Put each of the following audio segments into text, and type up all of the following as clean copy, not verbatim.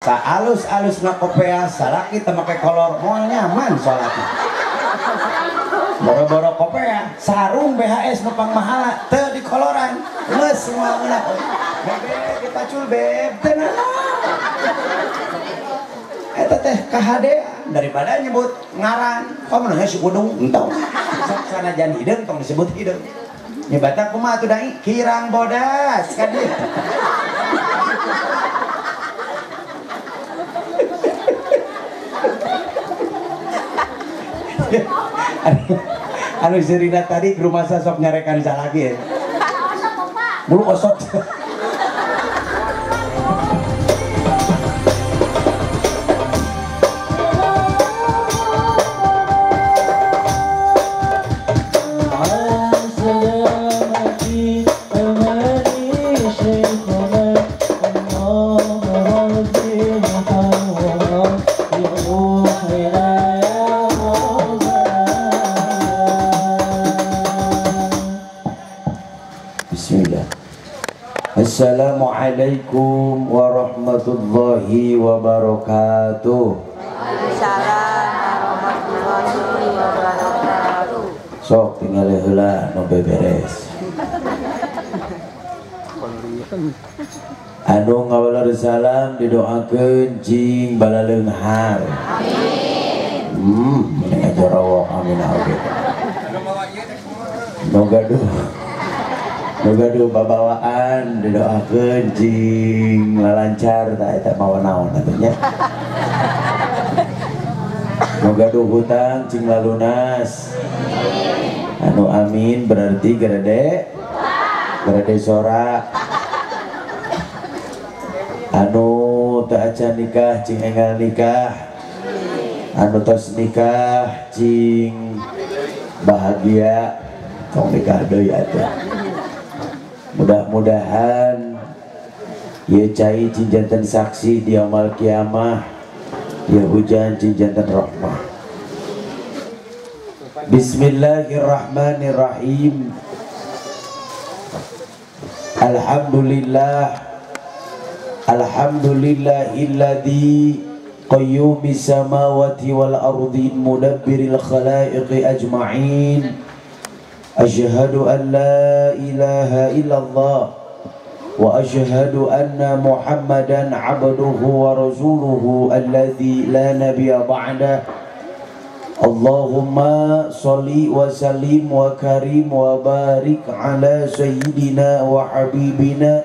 Saalus-alus na kopea salaki teu make kolor moal nyaman salatna. Boro-boro kopea sarung BHS nu pangmahala teu dikoloran geus moal meunah. Bebe dipacul beb teu naon. Eta teh kahadean daripada nyebut ngaran. Komo si kudung entong. Sok sanajan hideung tong disebut hideung. Nyebatna kumaha atuh dai kirang bodas ka dieu. Anu Zerina tadi ke rumah saya sok nyarekan salaki ya. Mulu osot. Assalamualaikum warahmatullahi wabarakatuh. Waalaikumsalam warahmatullahi wabarakatuh. Sok tinggal heula nu beberes. Anu ngawaleur salam didoakeun jing balaleunghar. Amin. Mending aja rawok amin oge. Nu gaduh nu babawaan didoakeun jing lalancar tah eta mawa naon atuh nya. Nu gaduh hutang cing lalunas. Anu amin berarti gerede gerede sora. Anu teu acan nikah cing enggal nikah. Anu tos nikah cing bahagia tong nikah deui atuh. Mudah-mudahan ieu cai cing janten saksi di yaumul kiamah, ieu hujan cing janten rahmah. Bismillahirrahmanirrahim. Alhamdulillah, alhamdulillahilladzi qayyumis samawati wal ardi mudabbiril khalaiqi ajma'in. Asyhadu an la ilaha illallah wa asyhadu anna Muhammadan abduhu wa rasuluhu alladzi la nabiyya ba'dah. Allahumma sholli wa sallim wa karim wa barik ala sayyidina wa habibina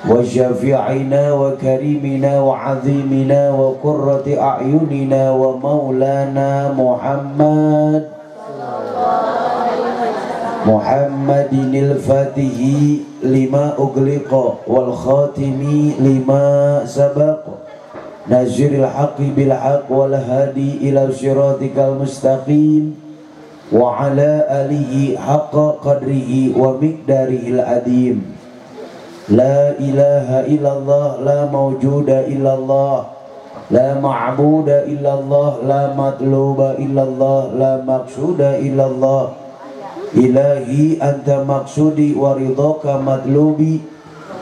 wa syafi'ina wa karimina wa azimina wa qurrati a'yunina wa maulana Muhammad Muhammadinil fatihi lima ugliqa wal khatimi lima sabaq naziril haqqi bil haqq wal hadi ila siratikal mustaqim wa ala alihi haqqa qadrihi wa miqdarihil adim. La ilaha illallah, la mawjuda illallah, la ma'buda illallah, la matluba illallah, la maqsuda illallah. Ilahi anta maksudi wa ridhaka matlubi.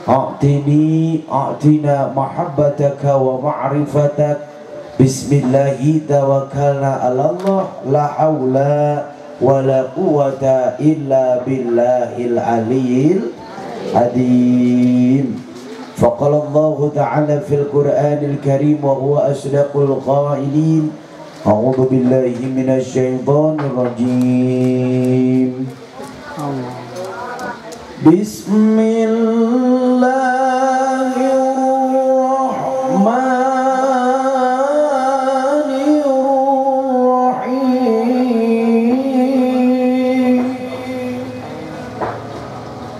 A'tini a'tina mahabbataka wa ma'rifatak. Bismillahi tawakkalna ala Allah, la hawla wa la quwata illa billahil aliyil azim. Faqala Allah ta'ala fil Qur'anil Karim wa huwa asdaqul qailin. A'udzu billahi minasy syaithanir rajim. Bismillahirrahmanirrahim.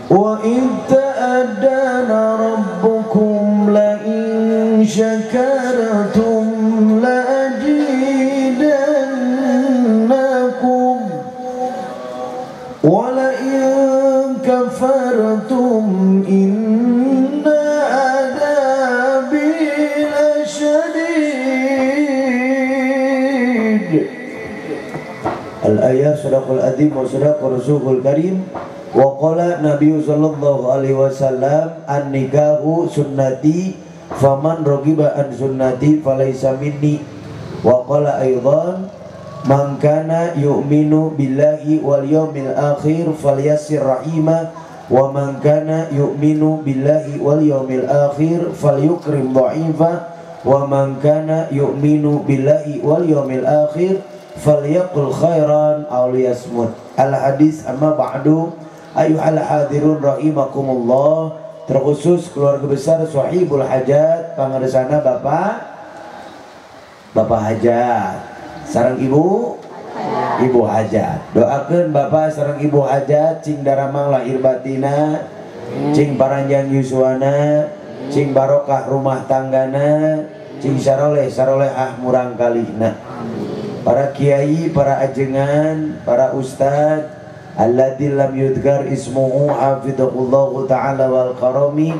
Wa idh ta'addana rabbukum la in syakartum la ولئن كفرتم إن عذابي لشديد. الآية صدق العظيم وصدق رسوله الكريم. وقال النبي صلى الله عليه وسلم النكاح سنتي Faman rogiba an sunnati falaisa minni. Wa qala aidan man kana yu'minu billahi wal yawmil akhir falyassir rahimah wa man kana yu'minu billahi wal yawmil akhir falyukrim dha'ifa wa man kana yu'minu billahi wal yawmil akhir falyaqul khairan aw liyasmut. Al hadis. Amma ba'du, ayyuhal hadirun rahimakumullah, terkhusus keluarga besar Sohibul Hajat, pangersana Bapak Hajat sareng Ibu Ibu Hajat. Doakeun Bapak sareng Ibu Hajat cing daramang lahir batina, cing paranjang yuswana, cing barokah rumah tanggana, cing saroleh sarolehah murang kalihna. Para kiai, para ajengan, para ustad alladzi lam yudhkar ismuhu hafizahullahu ta'ala wal karami,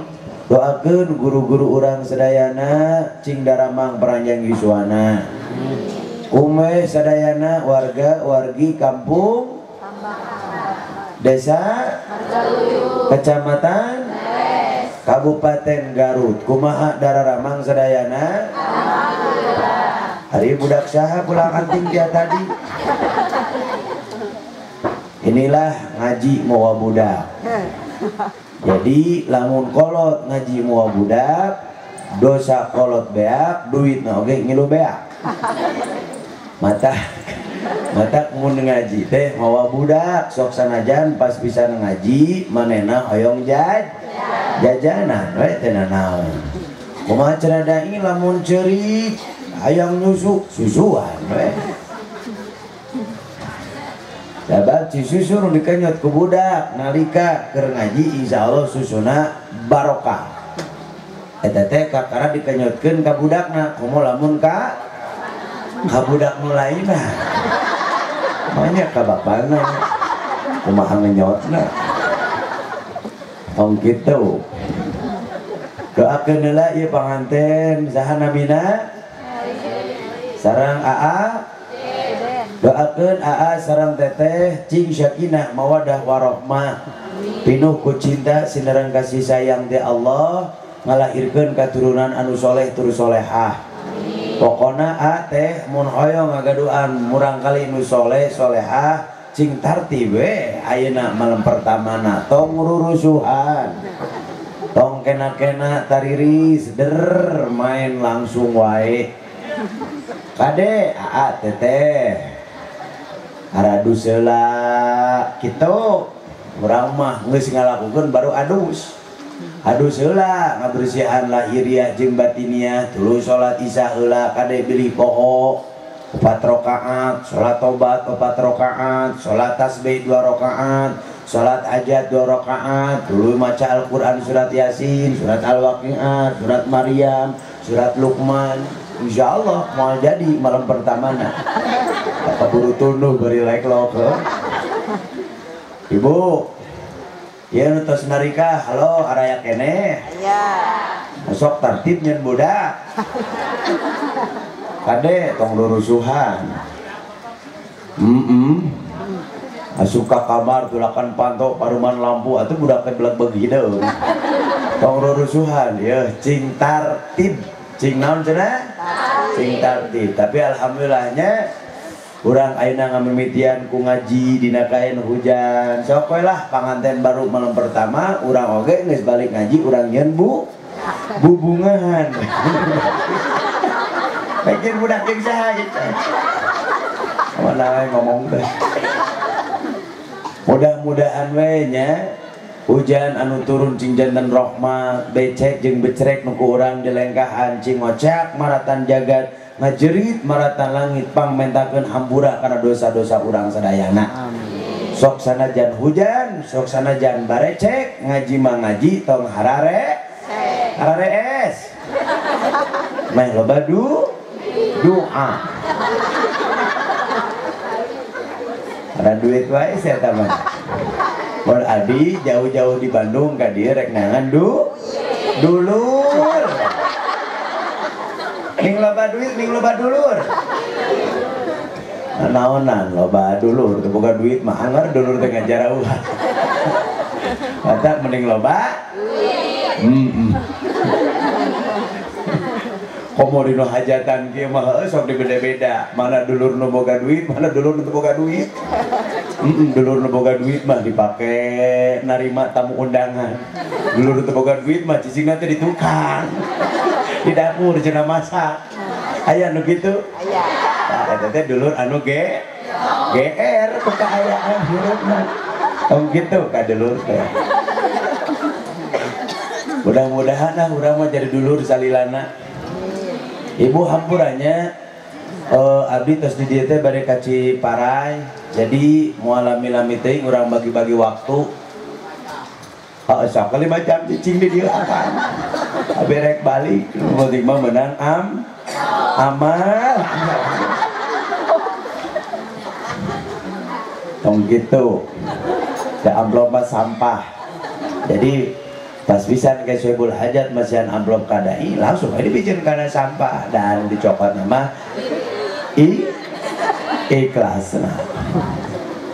doakeun guru-guru urang sadayana cing daramang paranjang yuswana. Umeh sadayana warga wargi kampung desa kecamatan Kabupaten Garut, kumaha dararamang sadayana? Hari budak saha pulang anting dia tadi. Inilah ngaji mawa budak. Jadi lamun kolot ngaji mawa budak, dosa kolot beak, duit na oge ngilu beak. Mata mun ngaji teh mawa budak, sok sanajan pas bisa ngaji manehna hoyong jajanan we teh nanaon. Kumaha cenah dai lamun ceurik hayang nyusu susuan we. Sabab ci susu nu dikenyot ku budak nalika keur ngaji insyaallah susuna barokah. Eta teh kakara dikenyotkeun ka budakna, komo lamun ka budak nu lainna. Banyak ka bapana kumaha ngenyotna. Tong kitu. Doakeun heula ieu panganten saha namina? Sareng Aa. Doakeun Aa sareng Teteh cing sakinah mawadah warohmah, pinuh ku cinta sinerang kasih sayang ti Allah, ngalahirkeun katurunan anu soleh tur solehah. Pokona A teh mun hoyong ngagaduhan murang kali nu soleh solehah cing tartib we ayeuna malam pertamana, tong rurusuhan, tong kena-kena tariris der main langsung wae. Kade Aa Teteh aradus heula kitu, urang mah geus ngalakukeun baru adus. Adus heula ngabersihan lahiriah jeung batiniah, tuluy salat isya heula kade bilih poho 4 rakaat, salat tobat 4 rakaat, salat tasbih 2 rakaat, salat hajat 2 rakaat, tuluy maca Al-Qur'an surat Yasin, surat Al-Waqiah, surat Maryam, surat Luqman. Insyaallah mau jadi malam pertama nah. Keburu tunduh beri like lo ke ibu. Ya nu tos narika, halo araya keneh. Aya. Sok tertib nyen budak. Kade tong rurusuhan. Asup ka kamar tulakan panto paruman lampu atuh budak teh beleg begideung. Tong rurusuhan yeuh cing tartib. Cing naon cenah? Cing tartib. Tapi alhamdulillahnya urang ayeuna ngamimitian ku ngaji dina kaen hujan. Sok we lah panganten baru malam pertama urang oge geus balik ngaji urang nyeun bu bubungahan. Bikin budak jeung saha gitu. Mana we ngomong teh. Mudah-mudahan we nya hujan anu turun cing janten rahmat, becek jeung becerek nu ku urang dilengkahan cing ngocak maratan jagat, ngajerit maratan langit pang mentakeun hampura kana dosa-dosa urang sadayana. Amin. Sok sanajan hujan, sok sanajan barecek, ngaji mah ngaji tong harare harare es. Meh loba doa. Ada duit wae sia eta mah. Mun adi jauh-jauh di Bandung ka dieu rek nangan dulur. Ning loba duit, ning loba dulur. Naonan loba dulur, teu boga duit mah anger dulur teh ngajarauhan. Mata mending loba duit. Komo dinu hajatan kieu mah heuh sok dibeda-beda. Mana dulur nu boga duit, mana dulur nu teu boga duit. Dulur nu boga duit mah dipake narima tamu undangan. Dulur nu teu boga duit mah cicingna teh di tukang. Di dapur cenah masak. Aya nu kitu? Aya. Tah eta teh dulur anu GR ku kaayaan hirupna. Tong kitu ka dulur teh. Mudah-mudahan ah urang mah jadi dulur salilana. Ibu hampurannya abdi tos di dieu teh bade ka Ciparai. Jadi moal lami-lami teuing urang bagi-bagi waktu. Heeh sok 5 jam cicing di dieu akan. Abi rek balik, nu penting mah menang amal. Tong gitu. Da amplop mah sampah. Jadi pas pisan ke Sohibul Hajat masihan amplop ka dai langsung aja dibijin kana sampah dan dicokot mah ikhlas. Nah.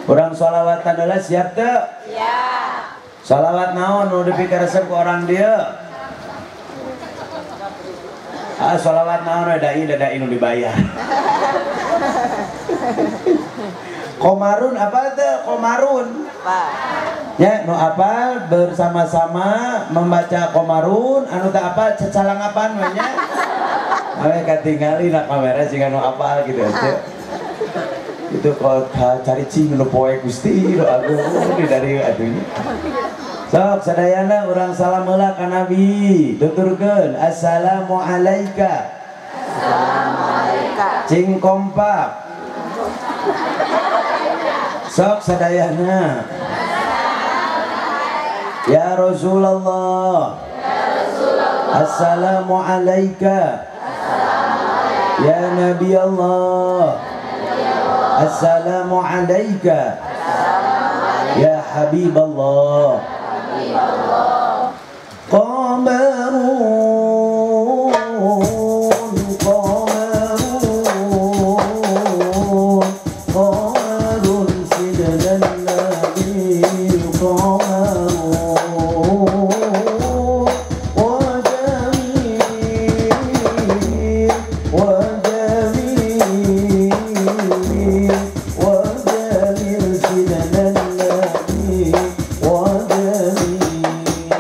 Urang sholawatan heula siap teu? Siap. Sholawat naon nu dipikaresep ku orang dieu? Ah sholawat naon we dai dai nu dibayar. Komarun apa teu? Komarun. Apa? Ya, nu apal bersama-sama membaca komarun, anu teu apal cecalangapan we nya. Awe katingali na kamera siga nu apal gitu aja. Itu kalau cari cing nu poe Gusti nu agung di dari atunya. Sok sadayana urang salam heula ka Nabi, tuturkeun assalamu alaika. Assalamualaikum. Cing kompak. Sok sadayana. Ya Rasulullah. Assalamu alaika. Ya Nabi Allah. Assalamu alaika. Ya Habib Allah. Qamarun qamarun qamarun sidna nabi qamarun wa jamil wa jamil wa jamil sidna nabi wa jamil.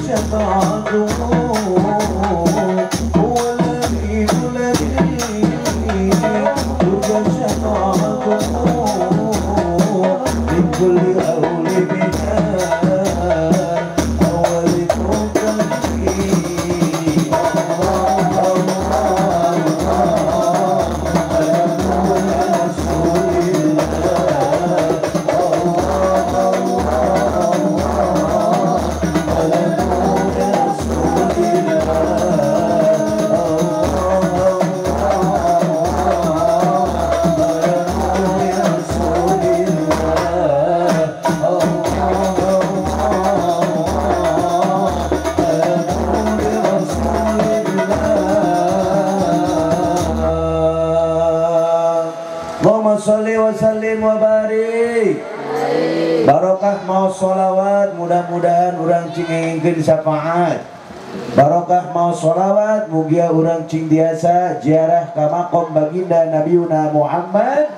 شفاعته هو الأمين الذي ترجى شفاعته من كل هول بنا أول تنكير. الله الله الله على رسول الله. الله الله الله على رسول الله. الله الله على رسول الله. الله الله على رسول الله. Allahumma sholli wa sallim wa barik. Barokah mau sholawat, mudah-mudahan urang cing engkeun syafaat. Barokah mau sholawat, mugia urang cing biasa ziarah ka makom baginda Nabiuna Muhammad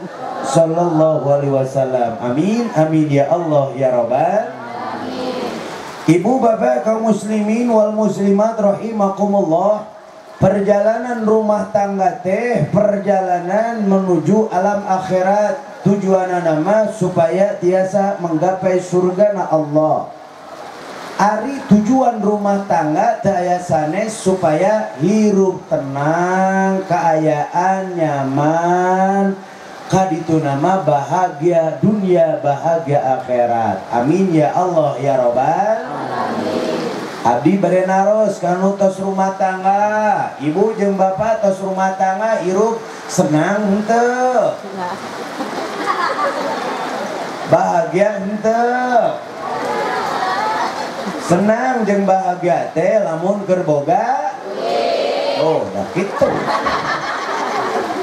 sallallahu alaihi wasallam. Amin amin ya Allah ya Rabbal. Ibu bapak kaum muslimin wal muslimat rahimakumullah. Perjalanan rumah tangga teh perjalanan menuju alam akhirat. Tujuan nama supaya tiasa menggapai surga na Allah. Ari tujuan rumah tangga teu aya sanes supaya hirup tenang, kaayaan nyaman, kaditu nama bahagia dunia, bahagia akhirat. Amin ya Allah ya Rabbal. Abdi bade naros kanu tos rumah tangga, ibu jeung bapak tos rumah tangga hirup senang henteu? Bahagia henteu? Senang jeung bahagia teh lamun keur boga duit. Oh, dah kitu.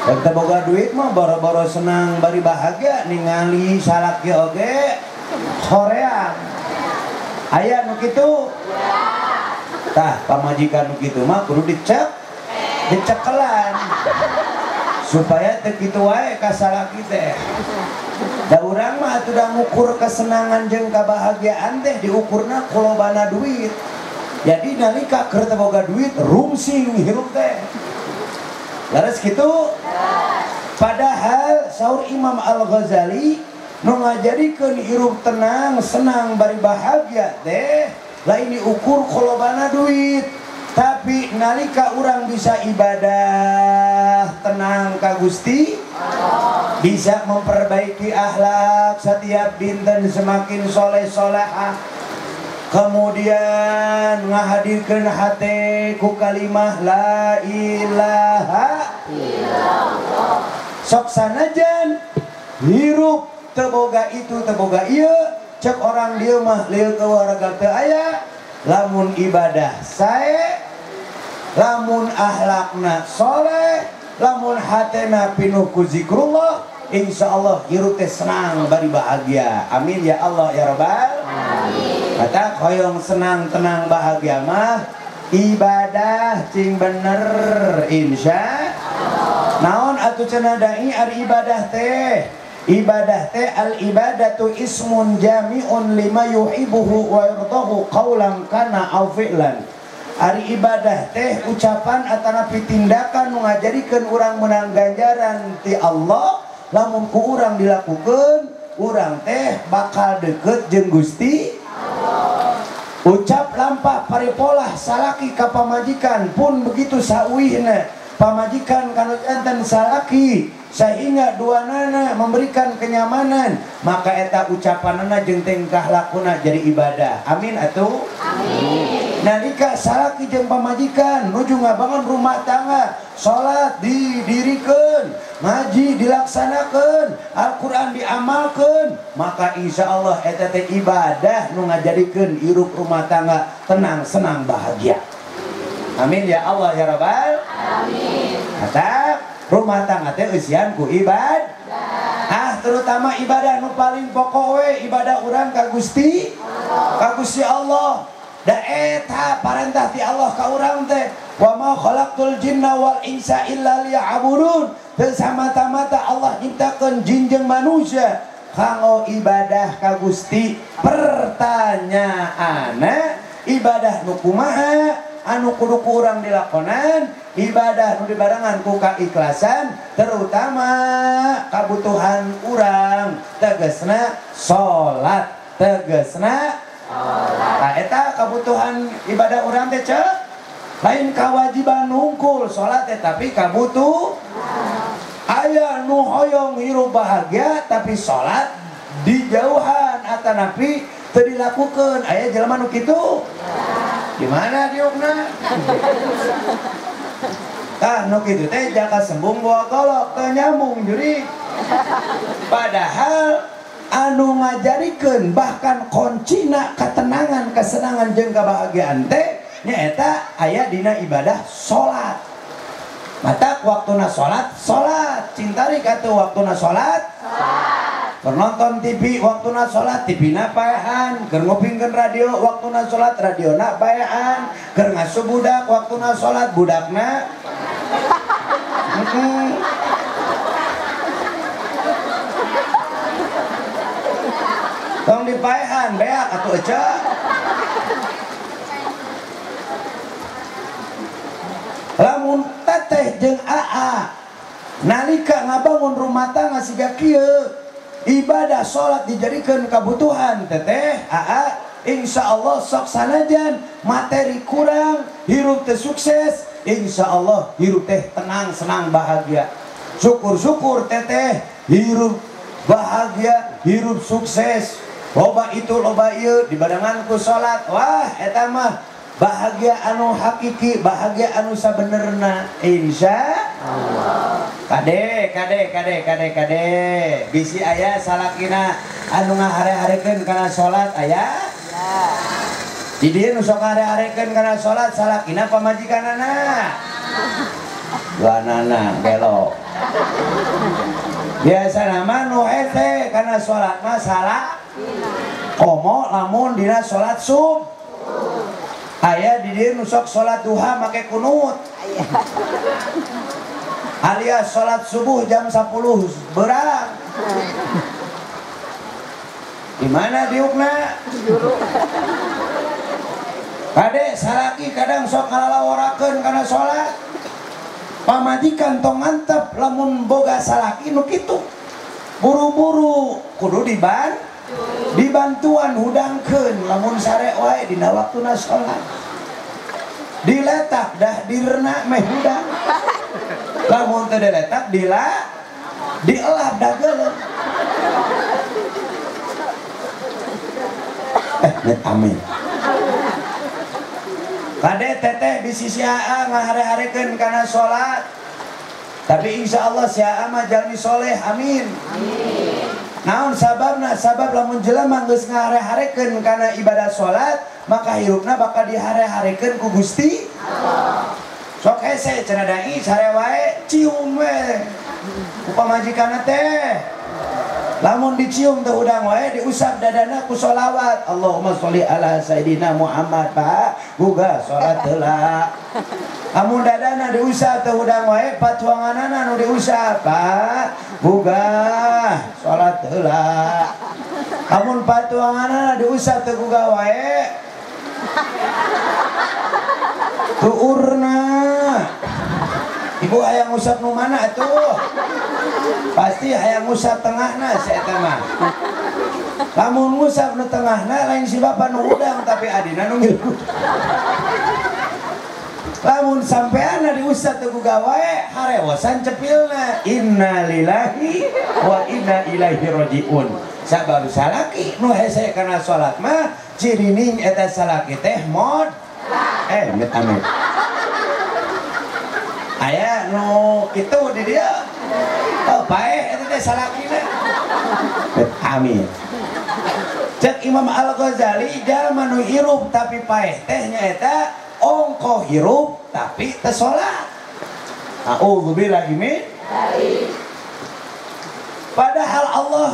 Teu boga duit mah boro-boro senang bari bahagia ningali salaki oge hoream. Aya nu kitu? Tah, pamajikan nu kitu mah kudu dicek, dicekelan supaya teu kitu wae ka salaki teh. Da urang mah atuh da ngukur kesenangan jeung kabahagiaan teh diukurna ku lobana duit. Jadi nalika keur teu boga duit rungsing hirup teh. Leres kitu? Padahal saur Imam Al-Ghazali nu ngajadikeun hirup tenang, senang bari bahagia teh lain diukur ku lobana duit. Tapi nalika urang bisa ibadah tenang ka Gusti, bisa memperbaiki akhlak setiap dinten semakin soleh solehah, kemudian ngahadirkeun hate ku kalimah la ilaha illallah. Sok sanajan hirup teu boga itu teu boga ieu, cek orang dieu mah lieu keluarga teu aya, lamun ibadah sae, lamun akhlakna soleh, lamun hatena pinuh ku zikrullah, insyaallah hirup teh senang bari bahagia. Amin ya Allah ya Rabbal. Amin. Kata hoyong senang tenang bahagia mah ibadah cing bener insya Allah. Naon atuh cenah dai ari ibadah teh? Ibadah teh al ibadatu ismun jami'un lima yuhibbuhu wa yardahu qaulan kana aw fi'lan. Ari ibadah teh ucapan atanapi tindakan nu ngajadikeun urang menang ganjaran ti Allah, lamun ku urang dilakukeun, urang teh bakal deket jeung Gusti Allah. Ucap lampah paripolah salaki ka pamajikan pun begitu sauihna. Pamajikan kanu janten salaki sehingga dua nana memberikan kenyamanan, maka eta ucapanana jeung tingkah lakuna jadi ibadah. Amin atuh. Amin. Nalika salaki jeung pamajikan nuju ngabangun rumah tangga, salat didirikeun, ngaji dilaksanakeun, Al-Qur'an diamalkeun, maka insyaallah eta teh ibadah nu ngajadikeun hirup rumah tangga tenang, senang, bahagia. Amin ya Allah ya Rabbal. Amin. Kata rumah tangga teh eusian ku ibadah. Ah, terutama ibadah nu paling pokok we ibadah urang ka Gusti Allah. Ka Gusti Allah. Da eta parentah ti Allah ka urang teh, wa ma khalaqtul jinna wal insa illa liya'budun. Teu samata-mata Allah nyiptakeun jin jeung manusia kanggo ibadah ka Gusti. Pertanyaanna, Ibadah nu kumaha anu kudu ku urang dilakonan, ibadah nu dibarengan ku kaikhlasan, terutama kabutuhan urang tegesna salat, tegesna salat. Nah, eta kabutuhan ibadah urang teh cek lain kewajiban nungkul salat teh tapi kabutuh. Aya nu hoyong hirup bahagia tapi salat dijauhan atanapi teu dilakukeun. Aya jelema nu kitu. Gimana diukna? Tah nu kitu teh jaka sembung bawa golok teu nyambung jurig. Padahal anu ngajarikeun bahkan kuncina ketenangan, kesenangan jeung kebahagiaan teh nyaeta aya dina ibadah salat. Matak waktuna salat, salat. Cintari katuh waktuna salat, salat. Keur nonton TV waktuna salat, TV-na paehan. Keur ngupingkeun radio waktuna salat, radiona paehan. Keur ngasuh budak waktuna salat, budakna tong dipaehan beak atuh ece. Lamun teteh jeung aa nalika ngabangun rumah tangga siga kieu, ibadah salat dijadikeun kabutuhan teteh aa, insya Allah sok sanajan materi kurang, hirup teh sukses, insya Allah hirup teh tenang, senang, bahagia. Syukur-syukur teteh hirup bahagia, hirup sukses, loba itu loba ieu dibarengan ku salat, wah eta mah bahagia anu hakiki, bahagia anu sabenerna, insya Allah. Kade, kade, kade, kade, kade. Bisi aya salakina anu ngahare-harekeun kana salat aya? Ya. Di dieu nu sok ngahare-harekeun kana salat salakina pamajikanana. Duanana gelo. Biasana mah nu hese kana salat mah salah. Komo lamun dina salat sub. Aya di dieu nu sok salat duha make kunut. Alias salat subuh jam 10 berang. Di mana diukna? Kade salaki kadang sok ngalalaworakeun kana salat. Pamajikan tong ngantep lamun boga salaki nu kitu. Buru-buru kudu dibantuan hudangkeun lamun sare wae dina waktuna salat. Diletak dah direna meh hudang. Lamun teu diletak dielap dah geuleuh. Net amin. Kade teteh di sisi aa ngahare-harekeun kana salat. Tapi insya Allah si aa mah jalmi soleh, amin. Amin. Naon sababna? Sabab lamun jelema geus ngahare-harekeun kana ibadah salat, maka hirupna bakal dihare-harekeun ku Gusti Allah. Sok hese cenah dai sare wae cium we ku pamajikanna teh. Lamun dicium teh hudang wae diusap dadana ku sholawat. Allahumma sholli ala sayidina Muhammad, Pak. Gugah salat heula. Lamun dadana diusap teh hudang wae patuanganana nu diusap, Pak. Gugah salat heula. Lamun patuanganana diusap teh gugah wae tuurna. Ibu hayang ngusap nu mana atuh? Pasti hayang ngusap tengahna si eta mah. Lamun ngusap nu tengahna lain si bapa nu hudang tapi adina nu ngilu. Lamun sampeanna diusap teu gugah wae harewosan cepilna. Innalillahi wa inna ilaihi rajiun. Sabab salaki nu hese kana salat mah cirining eta salaki teh mod. Amit amit. Aya nu kitu di dia. Oh, paeh eta teh salakina. Amin. Cek Imam Al-Ghazali jalma nu hirup tapi paeh teh nyaeta ongkoh hirup tapi teu salat. A'udzubillahi min dzalik. Padahal Allah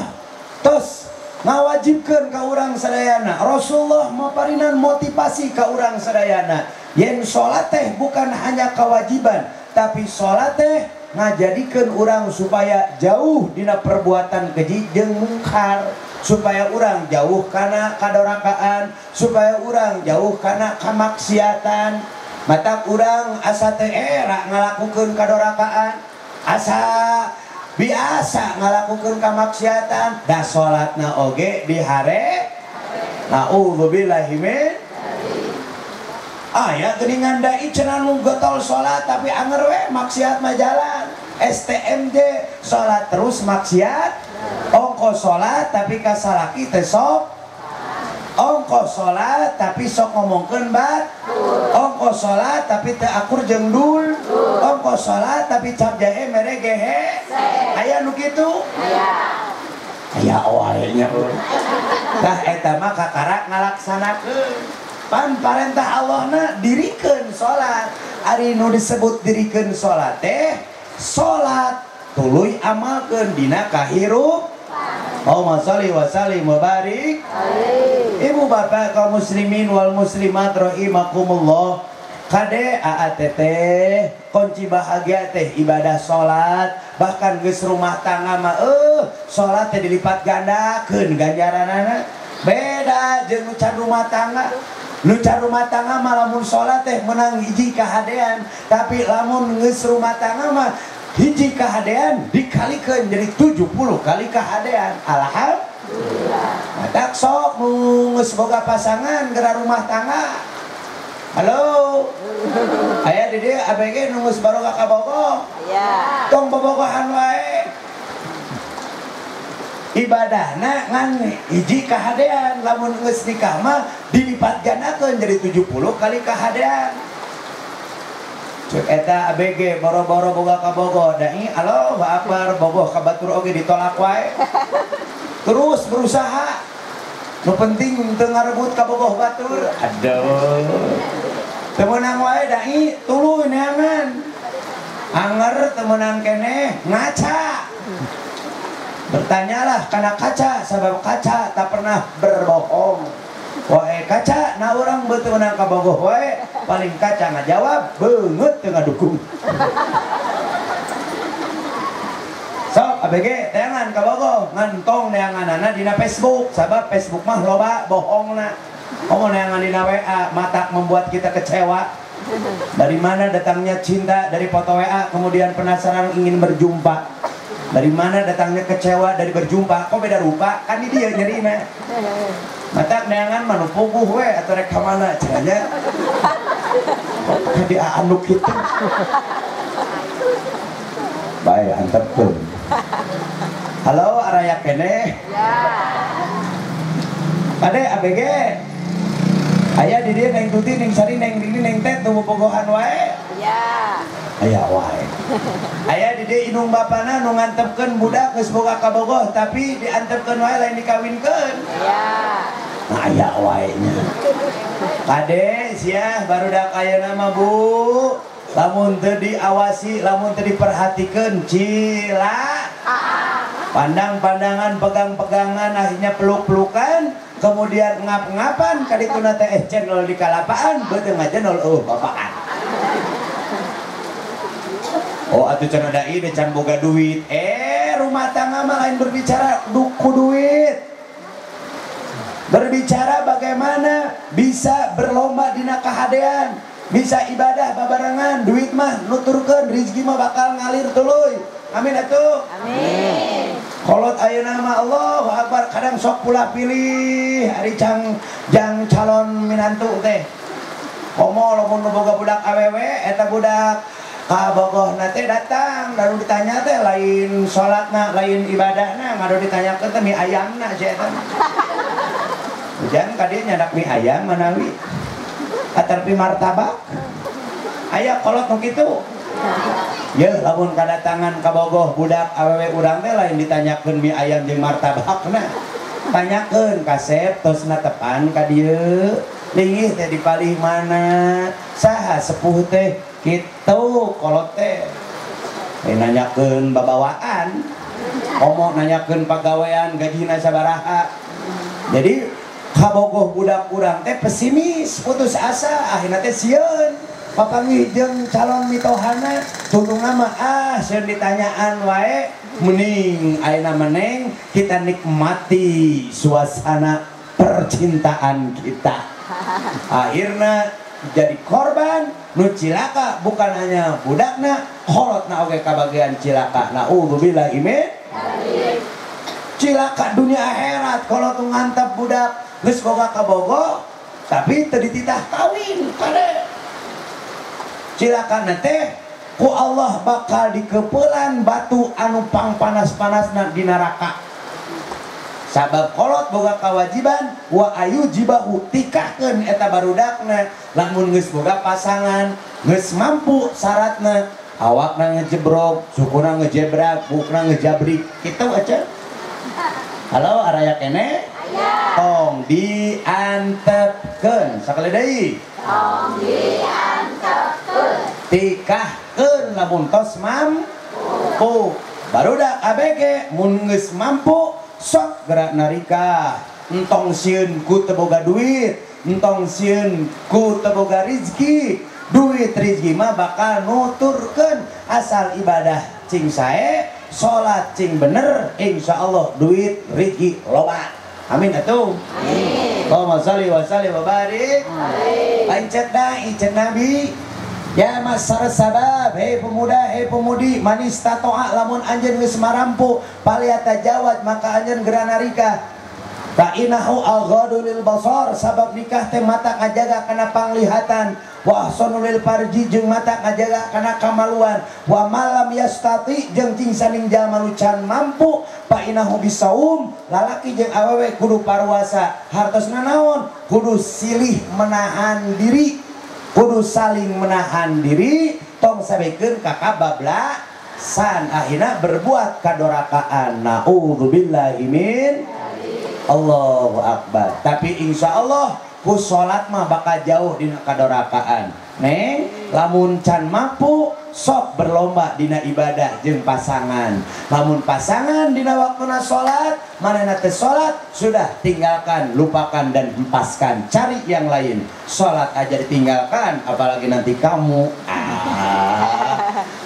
tos ngawajibkeun ka urang sadayana. Rasulullah maparinan motivasi ka urang sadayana. Yen salat teh bukan hanya kewajiban, tapi salat teh ngajadikeun urang supaya jauh dina perbuatan keji jeung mungkar. supaya urang jauh kana kadorakaan, supaya urang jauh kana kamaksiatan. Mata urang asa teu era ngalakukeun kadorakaan, asa biasa ngalakukeun kamaksiatan, da salatna oge dihare. Nauzubillahi min. Aya geuningan dai cenah nu getol salat tapi anger we maksiat mah jalan. STMJ salat terus maksiat, ongko salat tapi ka salaki teh sok, ongko salat tapi sok ngomongkeun bat, ongko salat tapi teu akur jeung dul, ongko salat tapi cap jahe mere gehe. Aya nu kitu? Aya. Aya wae nya. Tah eta mah kakara ngalaksanakeun. Pan parentah Allahna dirikeun salat. Ari nu disebut dirikeun salat teh salat tuluy amalkeun dina kahirup. Allahumma sholli wa sallim wa barik. Ibu bapak kaum muslimin wal muslimat rahimakumullah. Kade AATT kunci bahagia teh ibadah salat, bahkan geus rumah tangga mah salat teh dilipat gandakeun ganjaranana. Beda jeung nu can rumah tangga. Nu can rumah tangga mah lamun salat teh menang hiji kahadean, tapi lamun geus rumah tangga mah hiji kahadean dikalikeun jadi 70 kali kahadean. Alhamdulillah. Matak sok nu geus boga pasangan geura rumah tangga. Halo. Aya di dieu ABG nu geus baroga kabogoh. Aya. Tong bobogohan wae. Ibadahna ngan hiji kahadean, lamun geus nikah mah dilipat gandakeun jadi 70 kali kahadean. Cek eta ABG boro-boro boga kabogoh dai Allahu akbar bogoh ka batur oge ditolak wae. Terus berusaha. Nu penting teu ngarebut kabogoh batur. Aduh. Teu meunang wae dai tuluy neangan. Anger teu meunang keneh ngaca. Bertanyalah karena kaca, sebab kaca tak pernah berbohong. Wae kaca, nah orang betul menang kabogoh wae, paling kaca ngajawab beungeut teu ngadukung. Sok ABG teangan kabogoh, ngantong neanganana dina Facebook, sabab Facebook mah loba bohongna. Komo neangan dina WA, mata membuat kita kecewa. Dari mana datangnya cinta dari foto WA, kemudian penasaran ingin berjumpa. Dari mana datangnya kecewa dari berjumpa, kok beda rupa, kan ini dia nyerina. Mata neangan mah nu puguh we atau rek ka mana cenah. Kok di anu kitu. Bae antepkeun. Halo araya keneh. Ya. Ade ABG. Aya di dieu Neng Tuti, Neng Sari, Neng Rini, Neng Tet teu bobogohan wae. Ya. Aya wae. Aya di dieu indung bapana nu ngantepkeun budak geus boga kabogoh tapi diantepkeun wae lain dikawinkeun. Aya. Nah, aya wae nya. Kade sia barudak ayeuna mah Bu. Lamun teu diawasi, lamun teu diperhatikeun cila. Pandang-pandangan, pegang-pegangan, akhirnya peluk-pelukan, kemudian ngap-ngapan kadituna teh channel di kalapaan, beuteung ngajenol eueuh bapaan. Oh atuh cenah dai teh can boga duit. Rumah tangga mah lain berbicara ku duit. Berbicara bagaimana bisa berlomba dina kahadean, bisa ibadah babarengan, duit mah nuturkeun, rezeki mah bakal ngalir tuluy. Amin atuh. Amin. Kolot ayeuna mah Allahu Akbar kadang sok pula pilih ari jang calon minantu teh. Komo lamun nu boga budak awewe eta budak kabogohna teh datang lalu ditanya teh lain salatna lain ibadahna ngadu ditanyakeun teh mie ayamna si eta. Hujan ka dieu nyandak mie ayam manawi atarpi martabak. Aya kolot nu kitu. Yeuh lamun kadatangan kabogoh budak awewe urang teh lain ditanyakeun mie ayam jeung martabakna. Tanyakeun kasep tosna tepan ka dieu. Linggih teh dipalih mana? Saha sepuh teh kitu kolot teh. Nanyakeun babawaan. Komo nanyakeun pagawean gajina sabaraha. Jadi kabogoh budak urang teh pesimis, putus asa, akhirna teh sieun. Papanggih jeung calon mitohana tungtungna mah ah sieun ditanyaan wae mending ayeuna meneng kita nikmati suasana percintaan kita. Akhirna jadi korban nu cilaka bukan hanya budakna, kolotna oge kabagian cilaka. Naudzubillah min cilaka dunia akhirat kolot nu ngantep budak geus boga kabogo tapi teu dititah kawin kade. Cilakana teh ku Allah bakal dikepelan batu anu pangpanas-panasna di neraka. Sabab kolot boga kewajiban wa ayujibahu tikahkeun eta barudakna lamun geus boga pasangan geus mampu syaratna awakna ngejebrok, sukuna ngejebrak, bukna ngejabrik kitu aja. Halo araya keneh? Aya. Tong diantepkeun sakali deui. Tong diantepkeun. Tikahkeun lamun tos mampu. Barudak ABG mun geus mampu sok gerak narika. Entong sieun ku teu boga duit, entong sieun ku teu boga rezeki. Duit rezeki mah bakal nuturkeun asal ibadah cing sae, salat cing bener, insyaallah duit rezeki loba. Amin atuh. Amin. Allahumma shalli wa sallim wa barik. Amin. Incet Nabi. Ya masar sabab, hei pemuda, hei pemudi, manis tatoa lamun anjeun geus marampu, paliata jawat maka anjeun geura narika. Fa innahu aghadu lil basar, sabab nikah teh mata ngajaga kana panglihatan, wa ahsanu lil farji jeung mata ngajaga kana kamaluan, wa malam yastati jeung cing saning jalma nu can mampu, fa innahu bisaum, lalaki jeung awewe kudu paruasa. Hartosna naon? Kudu silih menahan diri. Kudu saling menahan diri, tong sabekeun ka kabablasan akhirna berbuat kadorakaan. Naudzubillahi min Allahu akbar. Tapi insya Allah ku salat mah bakal jauh dina kadorakaan. Neng, lamun can mampu sok berlomba dina ibadah jeung pasangan. Lamun pasangan dina waktuna salat, manehna teu salat, sudah tinggalkan, lupakan dan hempaskan, cari yang lain. Salat aja ditinggalkan, apalagi nanti kamu.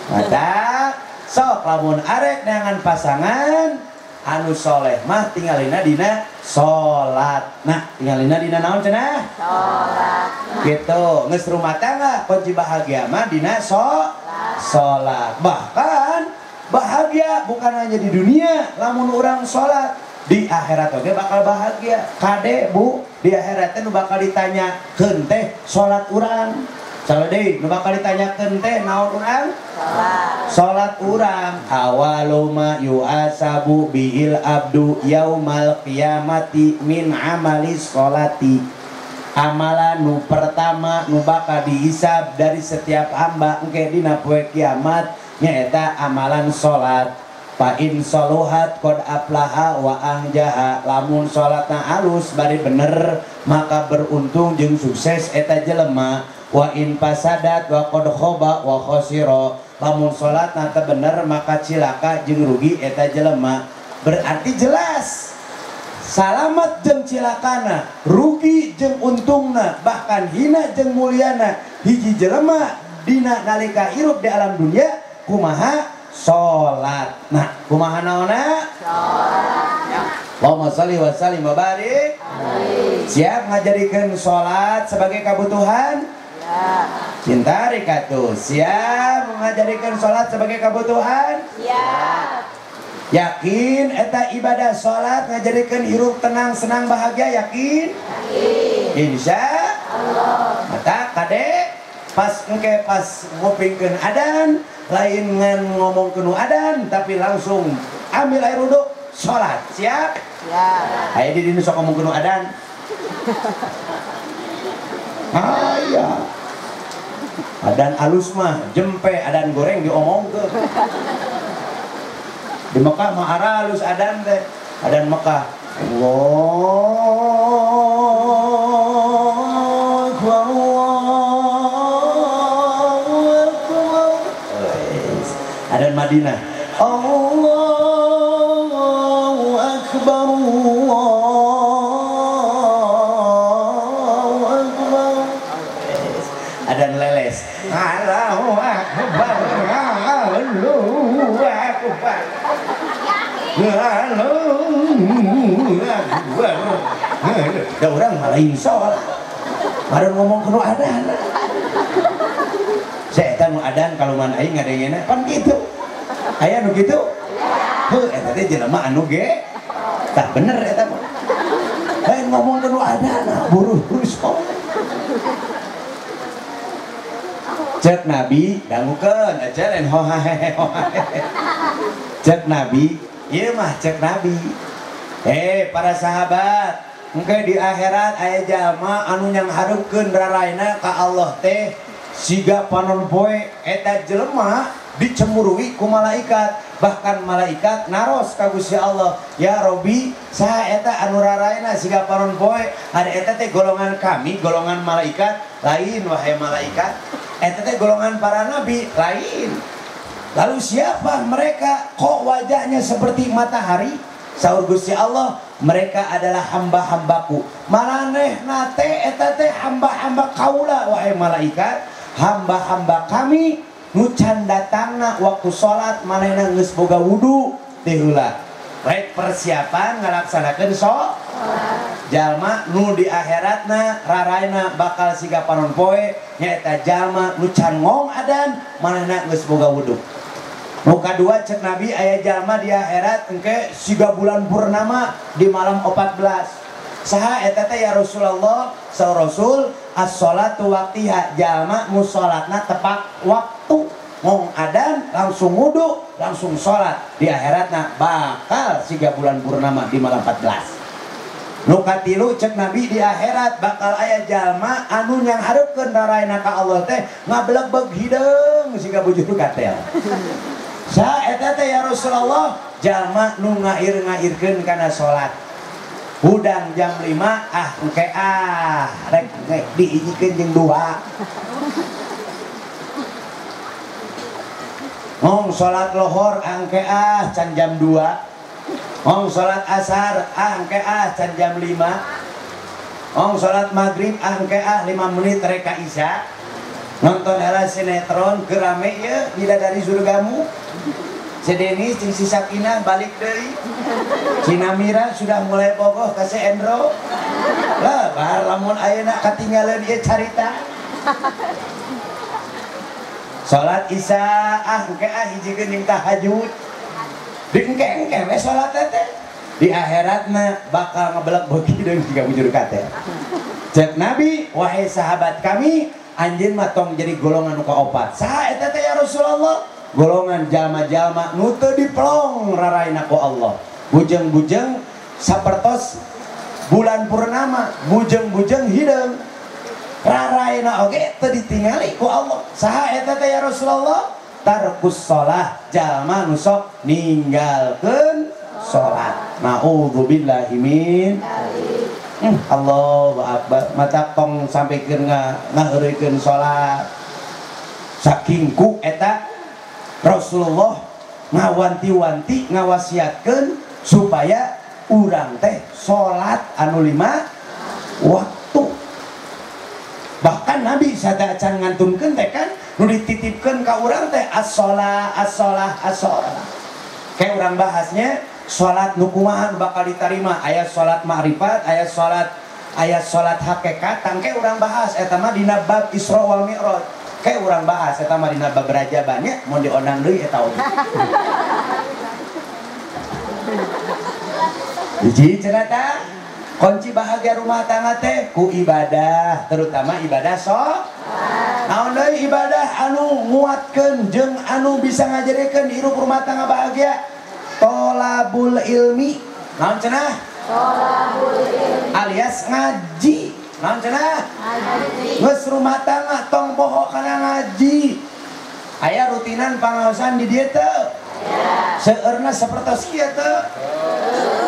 Mata sok lamun arek neangan pasangan anu soleh mah tinggalina dina salat. Nah, tinggalina dina naon cenah? Salat. Gitu, geus rumah tangga kunci bahagia mah dina salat. Bahkan bahagia bukan hanya di dunia, lamun urang salat di akhirat oge bakal bahagia. Kade Bu, di akhirat teh nu bakal ditanyakeun teh salat urang. Salah deui, nu bakal ditanyakeun teh naon urang? Salat. Salat urang. Awalu ma yu'asabu bihil abdu yaumal qiyamati min amali sholati. Amalan nu pertama nu bakal dihisab dari setiap hamba engke dina poe kiamat nyaeta amalan salat. Fa in shaluhat qad aflaha wa anjaha. Lamun salatna alus bari bener maka beruntung jeung sukses eta jelema. Wa in fasadat wa qad khaba wa khasira. Lamun salatna teu bener maka cilaka jeung rugi eta jelema. Berarti jelas salamat jeung cilakana, rugi jeung untungna, bahkan hina jeung mulyana hiji jelema dina nalika hirup di alam dunia kumaha salat. Nah, kumaha naonna? Salat. Allahumma shalli wa sallim wa barik. Siap ngajadikeun salat sebagai kebutuhan? Cinta rikatu. Siap mengajarikan sholat sebagai kebutuhan? Siap. Yakin eta ibadah sholat ngajarikan hirup tenang, senang, bahagia? Yakin? Yakin. Insya Allah. Mata kade pas engke pas ngupingkeun adan, lain ngan ngomongkeun adan, tapi langsung ambil air wudhu, sholat. Siap? Siap. Aya di dieu sok ngomongkeun adan. Aya. Adan alus mah jempe, adan goreng diomongkeun. Di Mekah mah aralus adan teh, adan Mekah. Allahu akbar, Allahu akbar. Adan Madinah. Allahu akbar, Allahu akbar. Adan leles. Allahu akbar. Allahu akbar. Allahu akbar. Da urang mah lain salat. Baru ngomong ke nu adan. Saya eta nu adan kaluman aing ngadengena pan kitu. Aya nu kitu? Heuh eta teh jelema anu ge tah bener eta mah. Lain ngomong ke nu adan buru-buru sholat. Cek Nabi dangukeun aja lain hohahehe hohahehe. Cek Nabi, ieu mah cek Nabi. Para sahabat, engke di akhirat aya jalma anu nyanghareukeun raraina ka Allah teh siga panon poe eta jelema dicemurui ku malaikat, bahkan malaikat naros ka Gusti Allah, ya Robi, saha eta anu raraina siga panon poe, ada eta teh golongan kami, golongan malaikat, lain wahai malaikat, eta teh golongan para nabi, lain. Lalu siapa mereka? Kok wajahnya seperti matahari? Saur Gusti Allah, mereka adalah hamba-hambaku. Maranehna teh eta teh hamba-hamba kaula wahai malaikat, hamba-hamba kami nu can datangna waktu salat manehna geus boga wudu teh heula. Rek persiapan ngalaksanakeun salat. Jalma nu di akhiratna raraina bakal siga panon poe nyaeta jalma nu can ngong adan manehna geus boga wudu. Nu kadua cek Nabi aya jalma di akhirat engke siga bulan purnama di malam 14. Saha eta teh ya Rasulullah? Saur Rasul as-sholatu waqtiha, jalma nu salatna tepat waktu, ngong adan langsung wudu langsung salat, di akhiratna bakal siga bulan purnama di malam 14. Nu katilu cek Nabi di akhirat bakal aya jalma anu nyanghareukeun raraina ka Allah teh ngablegbeg hideung siga bujur katel. Saha eta teh ya Rasulullah? Jalma nu ngair-ngairkeun kana salat. Hudang jam 5 ah engke ah rek diijikeun jeung 2. Ngong salat lohor angke ah can jam 2. Ngong salat asar ah engke ah can jam 5. Ngong salat maghrib ah engke ah 5 menit rek ka isya. Nonton heula sinetron keur rame ieu Bidadari Surgamu. Si Denis jeung si Sakinah balik deui. Si Namira sudah mulai bogoh ka si Endro. Lah bar lamun ayeuna katinggalan ieu carita. Salat isya ah engke ah hijikeun jeung tahajud. Di engke-engke we salat teh. Di akhiratna bakal ngebelek beuki deui siga bujur kate. Cek Nabi, wahai sahabat kami, anjeun mah tong jadi golongan nu kaopat. Saha eta teh ya Rasulullah? Golongan jalma-jalma nu teu dipelong raraina ku Allah. Bujeng-bujeng sapertos bulan purnama, bujeng-bujeng hideung. Raraina oge teu ditingali ku Allah. Saha eta teh ya Rasulullah? Tarkus shalah, jalma nu sok ninggalkeun salat. Nauzubillahi min Allahu akbar. Mata tong sampikeun ngaheureuykeun salat. Saking ku eta Rasulullah ngawanti-wanti ngawasiatkeun supaya urang teh salat anu 5 waktu. Bahkan Nabi sadaacan ngantunkeun teh kan nu dititipkeun ka urang teh as-shalah as-shalah as-shalah. Kayak urang bahasnya salat nu kumaha bakal diterima, aya salat ma'rifat, aya salat hakikat, tangke urang bahas eta mah dina bab Isra wal Mi'raj. Kayak urang bahas eta mah dina bab rajabannya mun diondang deui eta oge. Hiji cenah kunci bahagia rumah tangga teh ku ibadah, terutama ibadah sholat. Naon deui ibadah anu nguatkeun jeung anu bisa ngajarikeun hirup rumah tangga bahagia? Tolabul ilmi. Naon cenah? Tolabul ilmi alias ngaji. Naon cenah? Ngaji. Geus rumah tangga tong poho kana ngaji. Aya rutinan pangaosan di dieu teu? Aya. Seueurna sapertos kieu teu?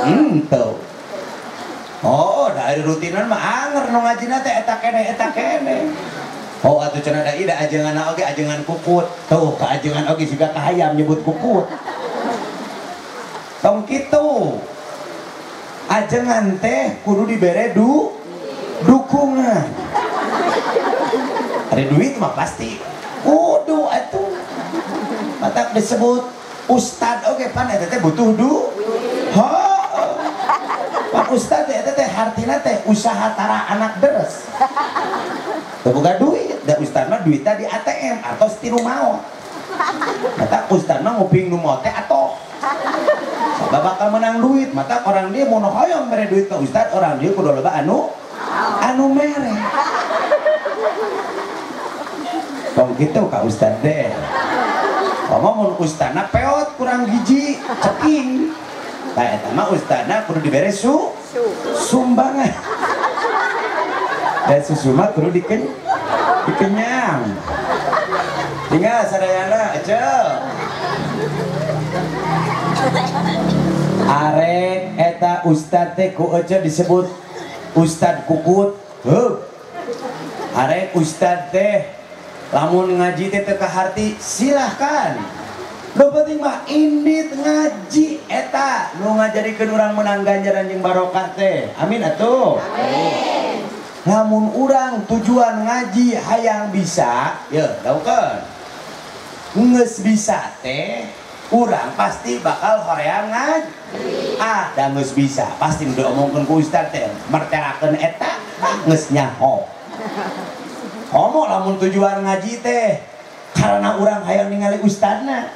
Henteu. Oh, dari rutinan mah anger nu ngajina teh eta keneh eta keneh. Oh, atuh cenah da ida ajenganna oge ajengan kukut. Tuh, ka ajengan oge siga ka hayam nyebut kukut. Tong kitu. Ajengan teh kudu dibere dukungan. Ada duit mah pasti kudu atuh. Matak disebut ustad oge pan eta teh butuh du. Heuh. Pak ustad eta teh hartina teh usaha tara anak deres. Teu boga duit, da ustad mah duitna di ATM atos ti nu maot. Matak ustad mah nguping nu maot teh atoh. Sabab bakal menang duit, matak orang dia mun hoyong mere duit ka ustad, orang dia kudu loba anu mere. Tong kitu ka ustad deh. Komo mun ustadna peot kurang gizi, ceking. Tah eta mah ustadna kudu dibere sumbangan. Dan susu mah kudu dikenyang. Tinggal sadayana eceu. Arek eta ustad teh ku eceu disebut ustad kukut. Heuh. Arek ustad teh lamun ngaji teh teu kaharti silahkan. Nu penting mah indit ngaji eta nu ngajarikeun urang menang ganjaran jeung barokah teh. Amin atuh. Amin. Lamun urang tujuan ngaji hayang bisa, ya daukeun. Geus bisa teh urang pasti bakal hoream ngaji. Ah, da geus bisa pasti nu diomongkeun ku ustad teh mertelakeun eta geus nyaho. Komo lamun tujuan ngaji teh karena urang hayang ningali ustadna.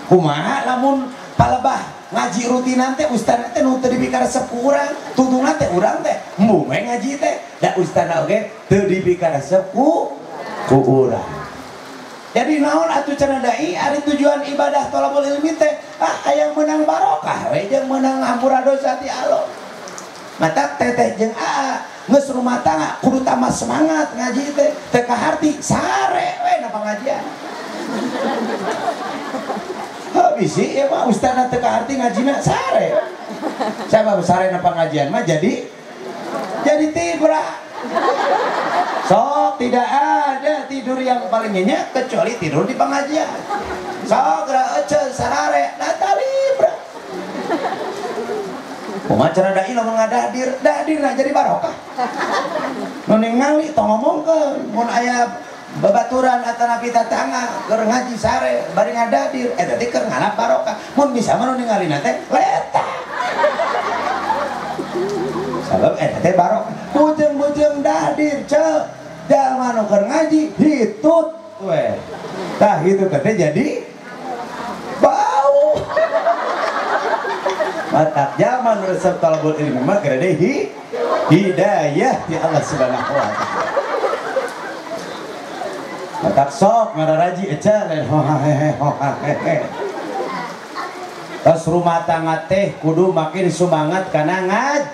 Kumaha lamun palebah ngaji rutinan teh ustadna teh nu teu dipikaresep ku urang, tungtungna teh urang teh embung we ngaji teh da ustadna oge teu dipikaresep ku urang. Jadi naon atuh cenah dai ari tujuan ibadah thalabul ilmi teh ah hayang meunang barokah we jeung meunang hampura dosa ti Allah. Matak teteh jeung aa geus rumah tangga kudu tambah semangat ngaji teh teu kaharti sare we na pengajian. Heuh bisi ieu mah ustadna teu kaharti ngajina sare. Sabab sare na pengajian mah jadi tibra. Sok tidak ada tidur yang paling nyenyak kecuali tidur di pengajian. Sok geura eceu sarare da talibra. Kumaha cara dai lamun ngadahdir, dahdirna jadi barokah. Nu ningali tong ngomongkeun, mun aya babaturan atanapi tatangga keur ngaji sare bari ngadahdir, eta teh keur ngalap barokah. Mun bisa mah nu ningalina teh leta. Sabab eta teh barokah. Bujeng-bujeng dahdir ceu, jalma nu keur ngaji hitut we. Tah hitut teh jadi bau. Matak zaman resep talabul ilmi mah gede hidayah di Allah Subhanahu wa taala. Matak sok ngararaji eca lain hohahehe. Tos rumah tangga teh kudu makin semangat kana ngaji.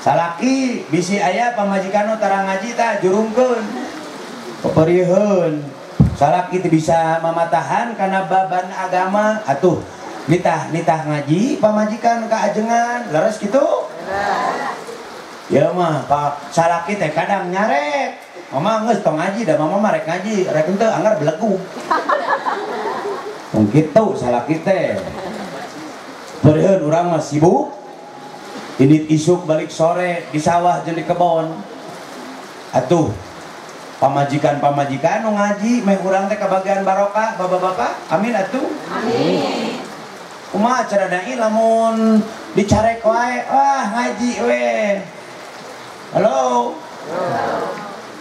Salaki bisi aya pamajikan nu tara ngaji tah jurungkeun. Peperiheun. Salaki teu bisa mamatahan kana baban agama atuh nitah ngaji pamajikan kaajengan leres gitu ya mah pak salaki teh kadang nyarek mama geus tong ngaji da mama mah rek ngaji rek henteu anggar belegu tong kitu salaki teh beureun urang mah sibuk indit isuk balik sore di sawah jeung di kebon atuh pamajikan-pamajikan nu ngaji meh urang teh kabagian barokah bapak-bapak amin atuh amin. Kumaha cara dai lamun dicarek wae wah ngaji we. Halo.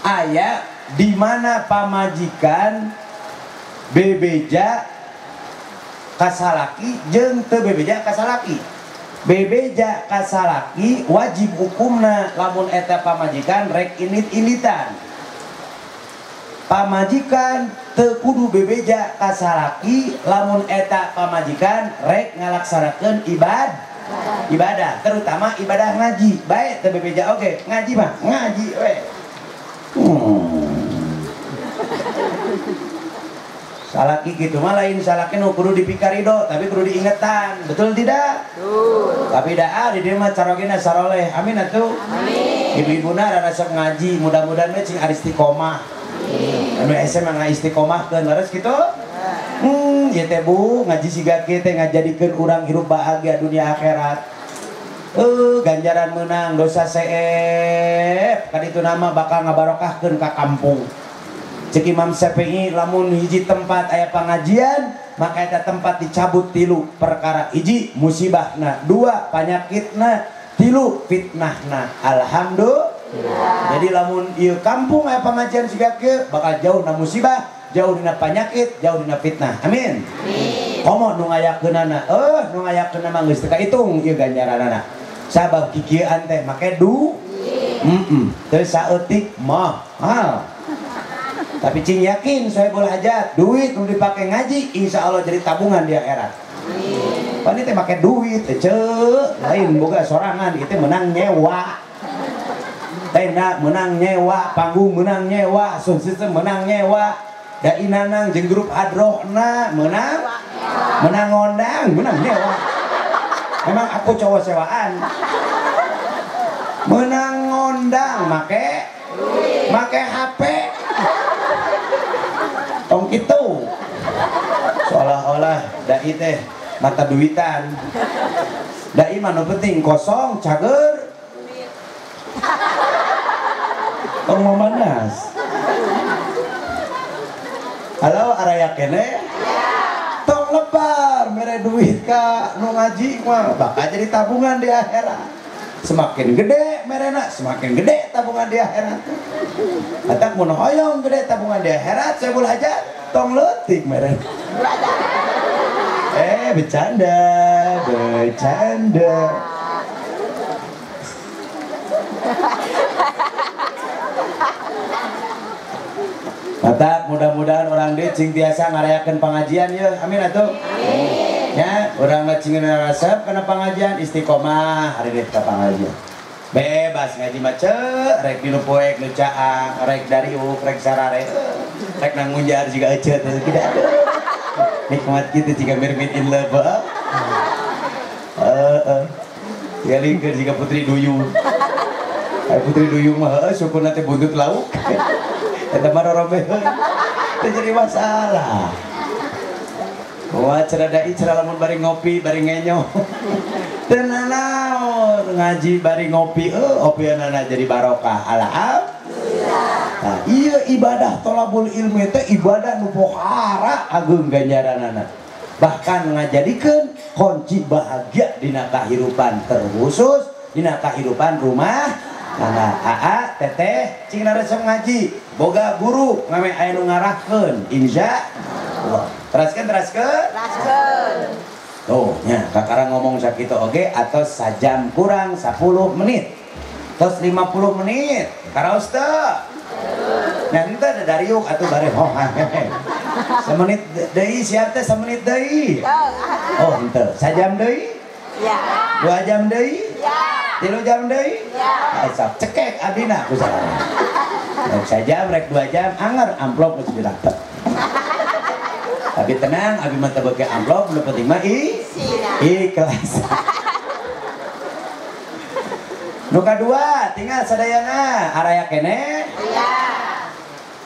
Aya di mana pamajikan bebeja kasalaki jeung teu bebeja kasalaki. Bebeja kasalaki wajib hukumna lamun eta pamajikan rek init-initan. Pamajikan teu kudu bebeja kasalaki lamun eta pamajikan rek ngalaksanakeun ibadah terutama ibadah ngaji. Bae teu bebeja oge ngaji mah ngaji we. Salaki gitu mah lain salaki nu kudu dipikarido tapi kudu diingetan, betul tidak? Betul. Tapi daa di dieu mah carogena saroleh. Amin atuh. Amin. Ibu-ibuna rada sok ngaji, mudah-mudahan we cing istiqomah. Amin. Anu hese mah ngaistiqomahkeun leres kitu? Ieu teh Bu, ngaji siga kieu teh ngajadikeun urang hirup bahagia dunia akhirat. Ganjaran menang dosa seep, kaditu nama bakal ngabarokahkeun ka kampung. Cek Imam Syafi'i lamun hiji tempat aya pengajian maka eta tempat dicabut tilu perkara. Hiji musibahna, dua panyakitna, tilu fitnahna. Alhamdulillah. Jadi lamun ieu kampung aya pengajian siga kieu bakal jauh na musibah, jauh dina penyakit, jauh dina fitnah. Amin. Komo nu ngayakeunana, nu ngayakeunana mah geus teu kahitung ieu ganjaranana. Sabab kikieuan teh make du. Teu saeutik mahal. Tapi cing yakin sohibul hajat, duit nu dipake ngaji insya Allah jadi tabungan di akhirat. Pan teh make duit teh ceu, lain boga sorangan itu menang nyewa. Tenda menang nyewa, panggung menang nyewa, sound system menang nyewa, dai nanang jeung grup hadrohna menang, menang ngondang, menang nyewa. Memang aku cowok sewaan. Menang ngondang make make HP. Tong kitu. Seolah-olah dai teh mata duitan. Dai mah nu penting kosong, cager. Tong mamanas. Halo araya kene? Tong lebar mere duit ka nu ngaji mah bakal jadi tabungan di akhirat. Semakin gede merena, semakin gede tabungan di akhirat. Matak mun hoyong gede tabungan di akhirat, sohibul hajat tong leutik merena. Bercanda, bercanda. Mantap, mudah-mudahan orang dieu cing tiasa ngarayakeun pengajian ya. Amin atuh. Ya, urang cing resep kana pengajian istiqomah hari ini ka pengajian. Bebas ngaji mah ceu, rek dinu poek nu caang, rek dariuk, rek sarare, rek nangunjar jiga eceut tidak ada. Nikmat kitu jiga mermaid in love. Heeh. Dialingkeun jiga putri duyung. Ai putri duyung mah heueuh syukurna teh buntut lauk. Eta mah rorobe teu jadi masalah. Wah, cenah dai cenah lamun bari ngopi, bari ngenyo. Teu nanaon ngaji bari ngopi, opianana jadi barokah. Alhamdulillah. Nah, ieu ibadah tolabul ilmi teh ibadah nu pohara ageung ganjaranana. Bahkan ngajadikeun kunci bahagia dina kahirupan, terkhusus dina kahirupan rumah tangga. Aa, teteh, cing resep ngaji, boga guru ngame aya nu ngarahkeun, insya Allah. Teraskeun, teraskeun? Teraskeun. Tuh, nya kakara ngomong sakitu oge atos sajam kurang 10 menit. Tos 50 menit. Karaos teu? Nya henteu da dariuk atuh bare hoh. Semenit deui siap teh semenit deui. Oh, henteu. Sajam deui? Ya. 2 jam deui? Ya. 3 jam deui? Ya. Sok cekek abdina ku salah. Rek sajam rek 2 jam anger amplop geus didapet. Tapi tenang, abi mah teu beuki amplop, nu penting mah ikhlas. Nu kadua, tinggal sadayana araya keneh. Iya.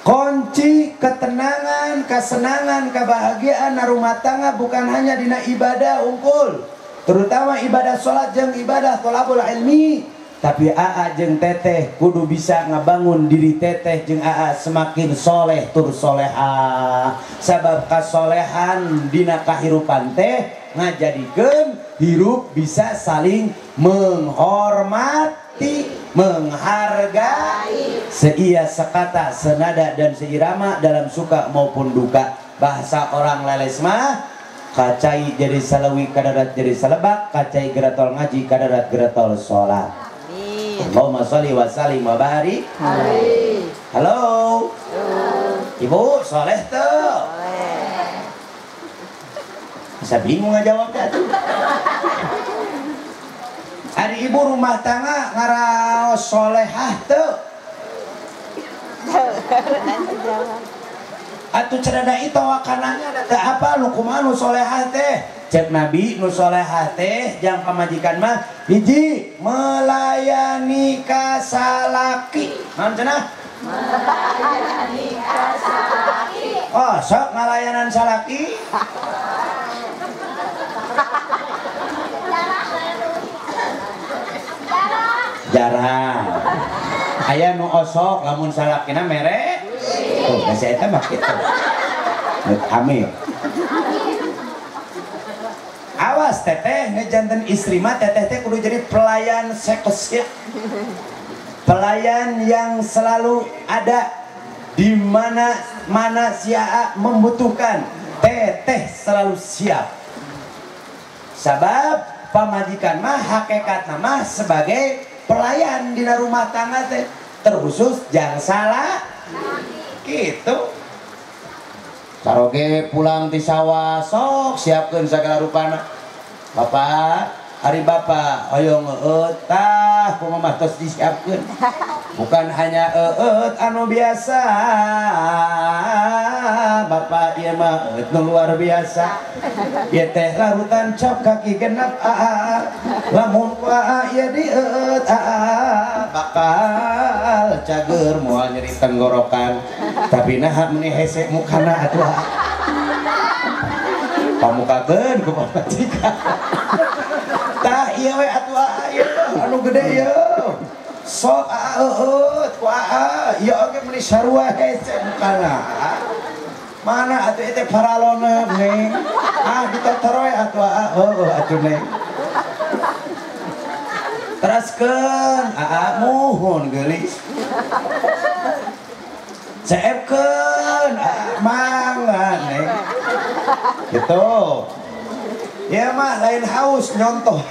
Kunci ketenangan, kesenangan, kebahagiaan na rumah tangga bukan hanya dina ibadah unggul, terutama ibadah sholat jeung ibadah tolabul ilmi. Tapi aa jeung teteh kudu bisa ngabangun diri teteh jeung aa semakin soleh tur soleha. Sabab kasolehan dina kahirupan teh ngajadikeun hirup bisa saling menghormati, menghargai, seia sekata, senada dan seirama dalam suka maupun duka. Bahasa orang leles mah kacai jadi salawi kadarat jadi salebak, kacai geratol ngaji kadarat geratol sholat. Allahumma sholli wa sallim wa barik. Halo. Ibu soleh tuh. Bisa bingung ngajawabnya tuh. Hari ibu rumah tangga ngaraos solehah tuh. Atuh cenah dai tawakananya teh apa nu kumaha nu solehah teh? Cek Nabi nu solehah teh jang pamajikan mah hiji melayani kasalaki. Naon cenah? Melayani kasalaki. Oh, sok ngalayanan salaki. Jarang. Aya nu osok lamun salakina mere Tuh, da si eta mah kitu. Amin. Awas teteh ngejanten istri mah teteh teh kudu jadi pelayan sekos ya. Pelayan yang selalu ada di mana mana si AA membutuhkan. Teteh selalu siap. Sabab pamajikan mah hakikatna mah sebagai pelayan dina rumah tangga teh, terkhusus jangan salah gitu. Caroge pulang ti sawah sok siapkeun sagala rupana. Bapak, hari bapak hoyong eueut tah ku mamah tos disiapkeun. Bukan hanya eueut anu biasa. Bapak ieu mah eueut nu luar biasa. Ieu teh larutan cap kaki genep aa. Lamun ku aa ieu dieueut aa bakal cager moal nyeri tenggorokan. Tapi naha meuni hese mukana atuh aa. Pamukakeun ku pamajikan. Tah ieu we atuh aa ieu anu gede ieu. Sok aa eueut ku aa ieu oge meuni sarua hese mukana. Mana atuh ieu teh paralona neng. Ah ditotoroe atuh aa heueuh atuh neng. Teraskeun aa muhun geulis. Ceepkeun aa mangga neng. Gitu. Ya mah lain haus nyontoh.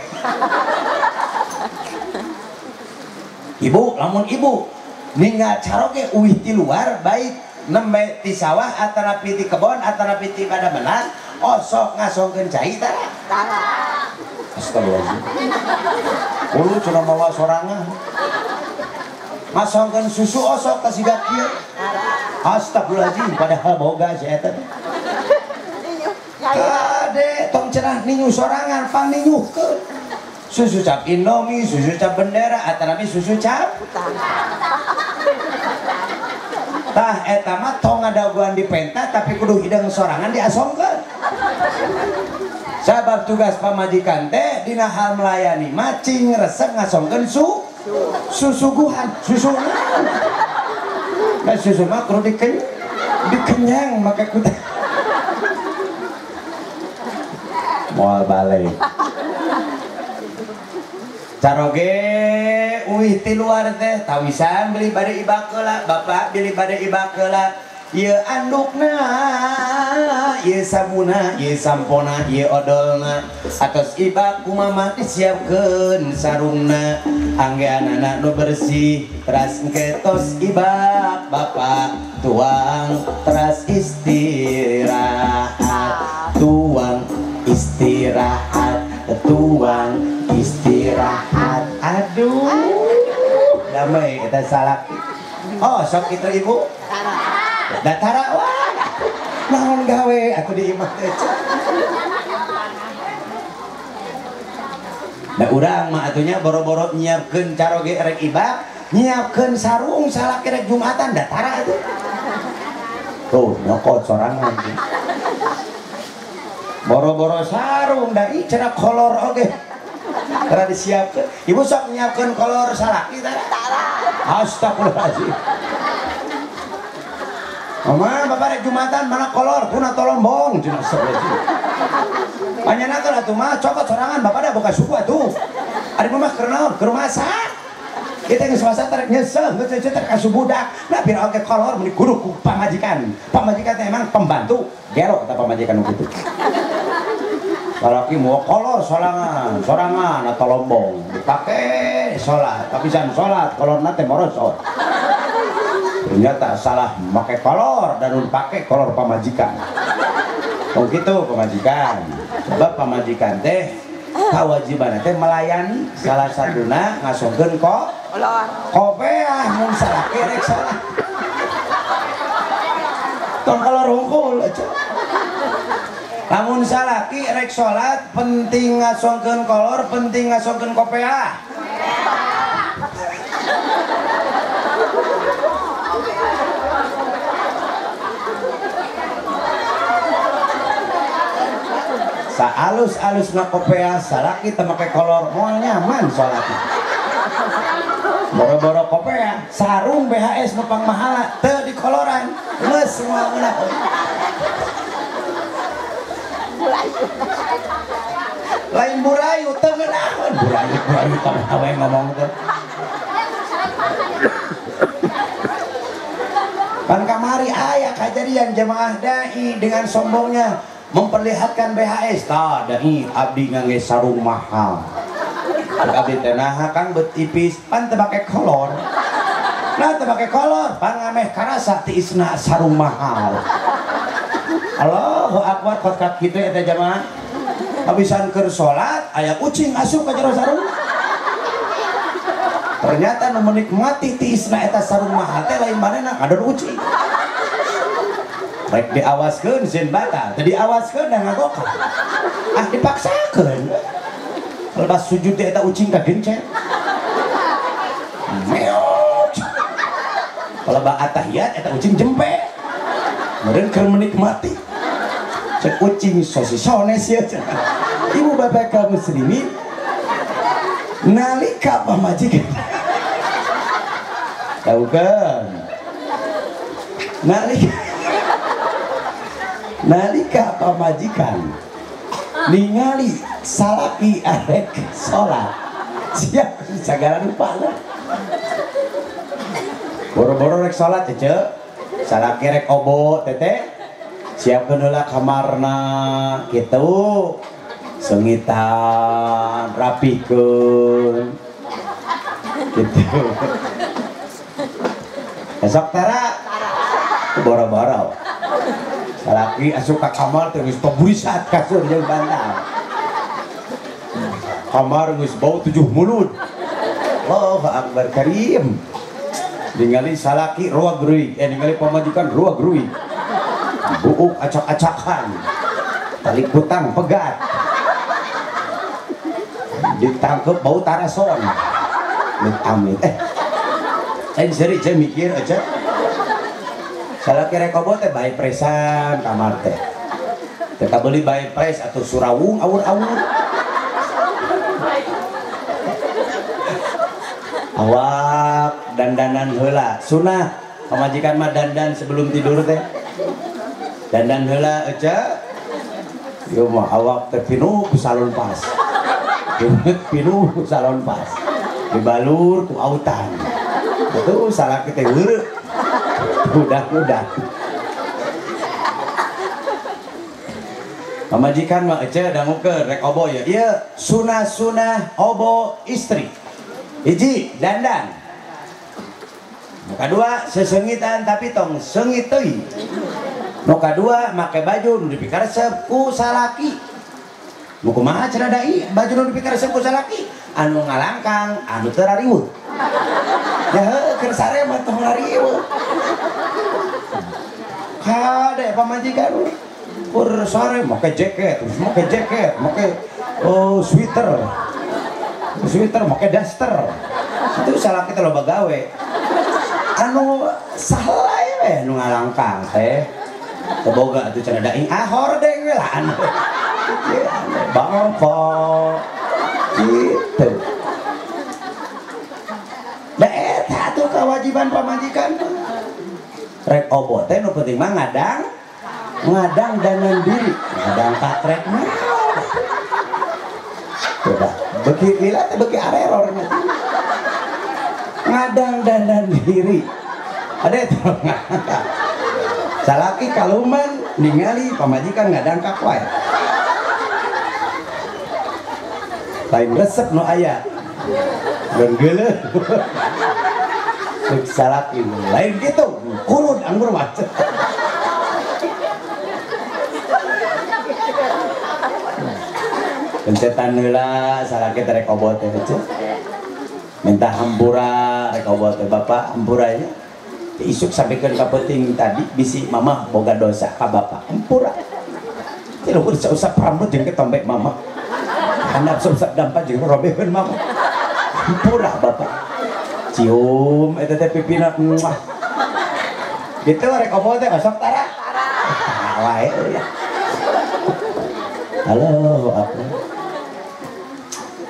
Ibu, lamun ibu ninggal caroge uih ti luar baik nembe ti sawah atanapi ti kebon atanapi ti padamelan osok ngasongkeun cai tara. Tara. Astagfirullahaladzim. Ulu cenah mawa sorangan. Ngasongkeun susu osok ka siga kieu. Astagfirullahaladzim padahal boga si eta teh. Kade tong cenah ninyu sorangan pang ninyuhkeun. Susu cap Indomie, susu cap bendera, atanapi susu cap tah eta mah tong ngadaguan dipenta tapi kudu hidang sorangan diasongkeun. Sabab tugas pamajikan teh dina hal melayani mah cing resep ngasongkeun susuguhan, susu naon. Nah, susu mah kudu dikenyang make kuda. Moal balik. Caroge uih ti luar teh tawisan beli bade ibak heula, bapak beli bade ibak heula. Ieu andukna, ieu sabuna, ieu sampona, ieu odolna. Atos ibak ku mama disiapkeun sarungna. Anggeanana nu bersih, teras engke tos ibak bapak tuang teras istirahat. Tuang istirahat, tuang istirahat. Aduh, damai kita salah. Oh, sok itu ibu. Datara wah. Naon gawe aku di imah teh. Da urang mah atunya boro-boro nyiapkeun caroge rek ibak, nyiapkeun sarung salaki rek Jumatan datara atuh. Tuh, nyokot sorangan. Boro-boro sarung da ieu cenah kolor oge. Tara disiapkeun. Ibu sok nyiapkeun kolor salaki tara. Astagfirullahaladzim. Mama, bapak rek Jumatan mana kolor kuna tolombong cenah astagfirullahaladzim. Panyanakeun atuh mah cokot sorangan bapak da boga suku atuh. Ari mah keur naon? Keur masak. Kita geus masak tarek nyeseh, geus nyeseh tarek asup budak. Nah pira oge kolor meuni guru ku pamajikan. Pamajikan teh emang pembantu. Gero kata pamajikan kitu. Salaki mau kolor sorangan, sorangan atau lombong dipake sholat, tapi jangan sholat kolorna teh morosot. Ternyata salah make kolor dan pakai kolor pamajikan. Oh gitu pamajikan. Sebab pamajikan teh kewajiban teh melayani salah satuna ngasongkeun kok kopeah mun salaki rek salah. Tong kolor hungkul aja. Lamun salaki rek salat penting ngasongkeun kolor, penting ngasongkeun kopeah. Saalus-alusna kopeah salaki teu make kolor moal nyaman salatna. Boro-boro kopeah, sarung BHS nu pangmahala teu dikoloran, Jelas semua ngeunah. Lain burayu teu ngeunaheun. Burayu burayu tah we ngomong teh. Pan kamari aya kajadian jemaah dai dengan sombongnya memperlihatkan BHS. Tah dai abdi ngangge sarung mahal. Abdi teh naha Kang bet tipis pan teu make kolor. Nah teu make kolor pan ngameh karasa tiisna sarung mahal. Allahu akbar kot ka kitu eta jamaah. Habisan keur salat aya kucing asup ka jero sarung. Ternyata nu menikmati tiisna eta sarung mahal teh lain manehna ngadon ucing. Rek diawaskeun sieun batal, teu diawaskeun da ngagoka. Ah dipaksakeun. Lepas sujud teh eta ucing kagencet. Meok. Palebah atahiyat eta ucing jempe. Meureun keur menikmati. Cek ucing sosisones ieu cenah. Ibu bapak kaum muslimin nalika pamajikan tahu kan nalika pamajikan ningali salaki arek salat siap sagala rupana boro-boro rek salat cece salaki rek obo teteh siapkeun heula kamarna kitu sengitan rapikeun gitu. Esok tara boro-boro salaki asup ka kamar teh geus paburisat kasur jeung bantal kamar geus bau 7 mulut. Allahu akbar karim. Ningali salaki ruag ruig, ningali pamajikan ruag ruig, buuk acak-acakan, tali kutang pegat, ditangkep bau tarason. Amit amit seri saya mikir aja salaki rek obo teh bae presan kamar teh teh beli bae pres atau surawung awur-awur awak dandanan heula sunah pamajikan mah dandan sebelum tidur teh dandan heula aja ieu mah awak teh pinuh ku salon pas pinuh ku salon pas dibalur ku autan itu salaki teh heureuh udah-udah pamajikan mah ece dangukeun rek obo ya ieu sunah-sunah obo istri hiji dandan nu kadua sesengitan tapi tong seungit teuing nu kadua make baju nu dipikaresep ku salaki nu kumaha cenah dai baju nu dipikaresep ku salaki anu ngalangkang anu teu rariweuh ya heuh keur sare mah tong rariweuh kade pamajikan kur sare make jaket make jaket make sweater sweater make daster itu salaki teh loba gawe anu sahlai we nu ngalangkang teh teu boga atuh cenah daing ah hordeng we lah anu bangko gitu. Da eta atuh kewajiban pamajikan rek obo teh nu penting mah ngadang ngadang danan diri ngadang katrek mah coba beki lila teh beki areror ngadang dandan diri ada itu salaki kaluman ningali pamajikan ngadang kakwai lain resep no aya geuleuh salaki lain gitu kurun anggur macet pencetan heula salaki teh rek obo teh minta hampura rek obo teh bapak hampura nya isuk sampikeun ka peuting tadi bisi mamah boga dosa ka bapak hampura teh luhur sausap rambut jeung ketombek mamah handap sausap dampa jeung robeheun mamah hampura bapak cium eta teh pipina muah gitu rek obo teh osok tara wae euy. Halo aku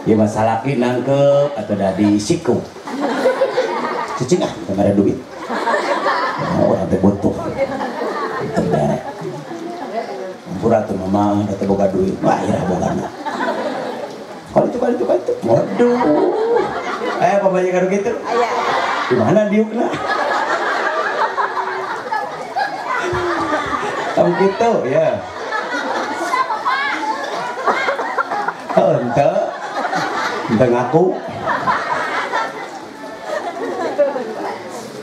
ya masalah salaki nangkep atau dari siku cicing ah nggak ada duit nah, orang teh butuh Teu bere. Ampura tuh mama, da teu boga duit. Wah, ira bogana. Kalau itu, kalau itu, kalau itu. Waduh. Pamajikan gitu. Aya. Di mana diukna? Tong gitu ya. Oh, ente. Ente ngaku.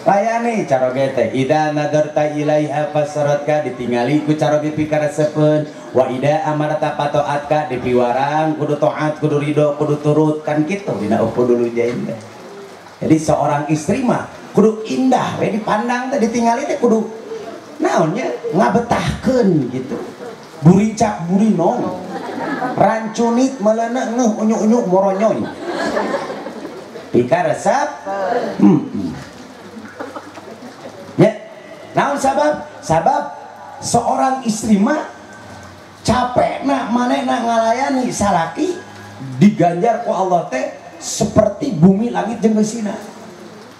Layani caroge teh ida nadarta ilaiha fasaratka ditingali ku caroge pikaresepeun wa ida amarta patoatka dipiwarang kudu taat kudu ridho kudu turut kan kitu dina dulu jain teh. Jadi seorang istri mah kudu indah we dipandang teh ditingali teh kudu naonnya ngabetahkeun gitu. Burincak burinong. Rancunit melenek ngeuh unyuk-unyuk moronyoy. Pikaresep. Ya. Naon sabab? Sabab seorang istri mah capek nak manehna ngalayani salaki diganjar ku Allah teh seperti bumi langit jeung geusina.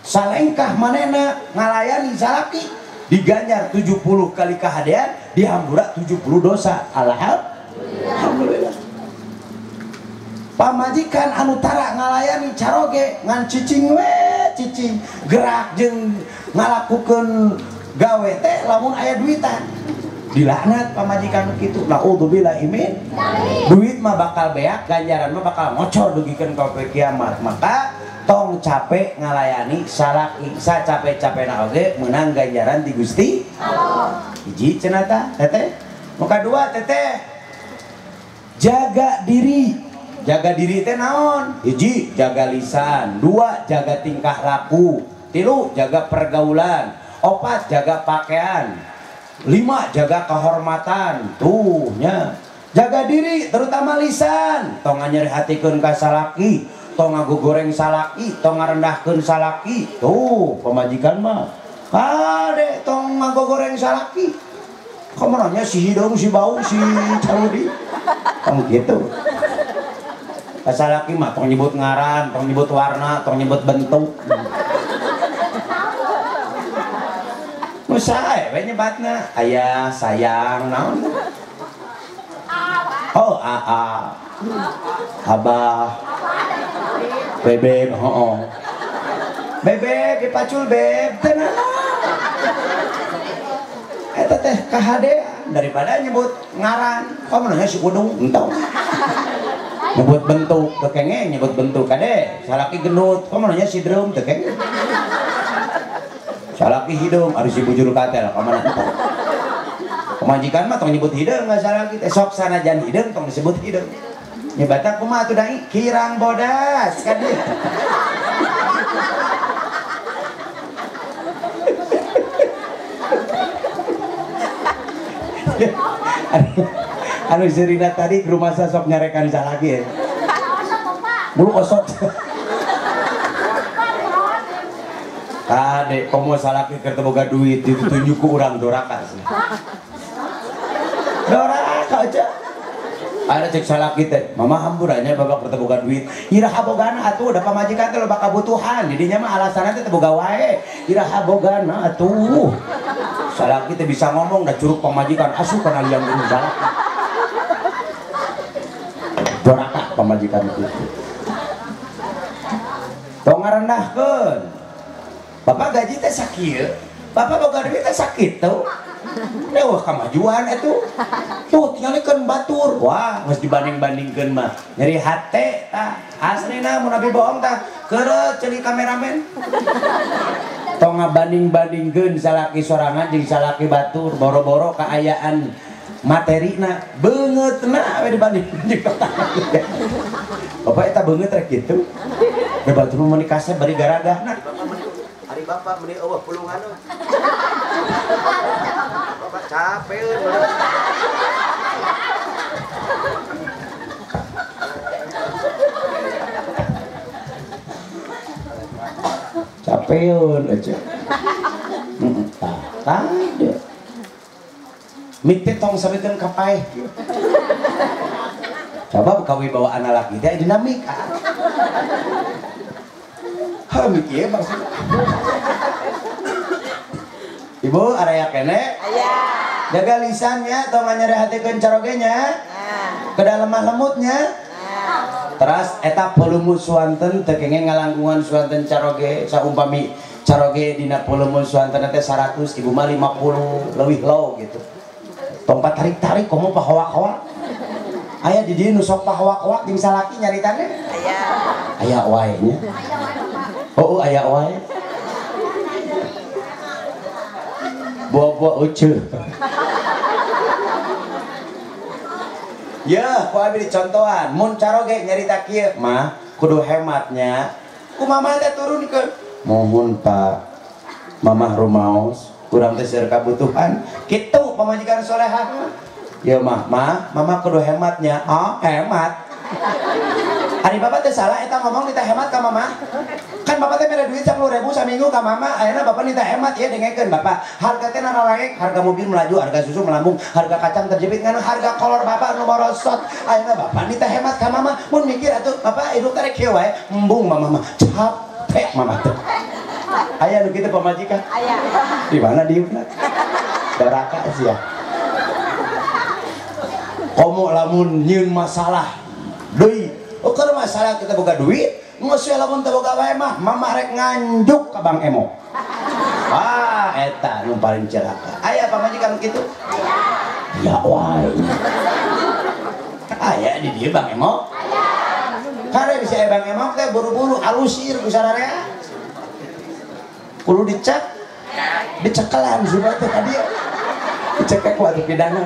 Salengkah manehna ngalayani salaki diganjar 70 kali kahadean dihampura 70 dosa. Alhamdulillah. Pamajikan anu tara ngalayani caroge ngan cicing we cicing gerak jeung ngalakukeun gawe teh lamun aya duitan dilaknat pamajikan kitu. Naudzubillah min duit mah bakal beak, ganjaran mah bakal ngocor dugikeun ka poe kiamat. Maka tong capek ngalayani salaki, sacape-capena oge meunang ganjaran ti Gusti Allah. Hiji cenah tah teteh. Nu kadua teteh jaga diri. Jaga diri teh naon? Hiji jaga lisan, dua jaga tingkah laku, tilu jaga pergaulan, opat jaga pakaian, lima jaga kehormatan. Tuh nya. Jaga diri terutama lisan, tong nyerihatikeun ka salaki, tong ngagogoreng salaki, tong ngarendahkeun salaki. Tuh pamajikan mah kade tong ngagogoreng salaki. Kamaranya si hidung, si bau, si caludi. Tong gitu. Salaki mah tong nyebut ngaran, tong nyebut warna, tong nyebut bentuk. Nu sae we nyebatna, ayah, sayang, naon? Oh, aa. Abah. Bebek, hooh. Bebek dipacul beb, teh naon? Eta teh kahadean daripada nyebut ngaran. Kamu si kudung entong. Nyebut bentuk teu kenge, nyebut bentuk kade salaki gendut, kamu nanya si drum teu kenge. Salaki hidung harus si bujur katel, kamu nanya entong. Pemajikan mah tong nyebut hidung nggak salaki teh sok sanajan hidung tong disebut hidung. Nyebatna kumaha atuh dai kirang bodas kan dia. Anu Zerina tadi ke rumah saya sok nyarekan salaki ya. Bulu osok. Kade komo salaki keur teu boga duit ditunjuk ku urang doraka sih. Doraka aja. Ada cek salaki teh, mama hamburannya bapak keur teu boga duit. Iraha bogana atuh da pamajikan teh loba kabutuhan. Didinya mah alasanna teh teu boga wae. Iraha bogana atuh. Salaki teh bisa ngomong da curug pamajikan asup kana liang gunung salaki. Doraka pamajikan itu. Tong ngarendahkeun. Bapak gaji teh sakieu, bapak boga duit teh sakitu. Dewah kamajuan atuh. Tuh tingalikeun batur. Wah, geus dibanding-bandingkeun mah. Nyeri hate tah. Aslina mun abi bohong tah, keureut ceuli kameramen. Tong ngabanding-bandingkeun salaki sorangan jeung salaki batur, boro-boro kaayaan materina beungeutna we dibanding jeung bapak eta beungeut rek kitu. Da batur mah meuni kasep bari garagahna. Ari bapak meuni eueuh pulungan. Bapak capek. Capeun aja. Tah, tah. Mik teh tong sampekeun ka paeh. Coba kawibawaan lalaki teh dinamik. Ha mik ieu maksudna. Ibu araya kene? Aya. Jaga lisannya tong nganyerehatekeun carogenya. Kedah lemah lembutnya. Teras eta volume suanten teu kenging ngalangkungan suanten caroge saumpami caroge dina volume suanten teh 100 ibu mah 50 leuwih low gitu. Tong tarik-tarik komo pahoak-hoak. Aya di dieu nu sok pahoak-hoak jeung salaki nyaritana? Aya. Aya wae nya. Oh, aya wae. Buah-buah uceuh. Ya, ku abi dicontohan, mun caroge nyarita kieu mah kudu hematnya. Ku mama teh turunkeun. Mohon Pak, mamah rumaos, kurang teh seueur kabutuhan. Kitu pamajikan solehah mah. Ya mah, mama kudu hematnya. Ah, hemat. Ari bapak teh salah eta ngomong nita hemat ka mama. Kan bapak teh mere duit 10.000 saminggu ka mama, ayeuna bapak nita hemat ieu dengekeun bapak. Harga teh naraek, harga mobil melaju, harga susu melambung, harga kacang terjepit ngan harga kolor bapak nu morosot. Ayeuna bapak nita hemat ka mama, mun mikir atuh bapak hidup teh kieu wae, embung mama mah. Capek mama teh. Aya nu kitu pamajikan? Aya. Di mana dieu? Doraka sia. Komo lamun nyieun masalah deui. Ukur masalah kita boga duit, geus we lamun teu boga wae mah, mamah rek nganjuk ka Bang Emo. Wah, eta nu paling celaka. Aya pamajikan kitu? Aya. Ya wae. Aya di dieu Bang Emo? Aya. Kare bisa aya Bang Emo teh buru-buru alusir ku sararea. Kudu dicek, dicekelan supaya teh ka dieu. Dicekek ku atuh pidana.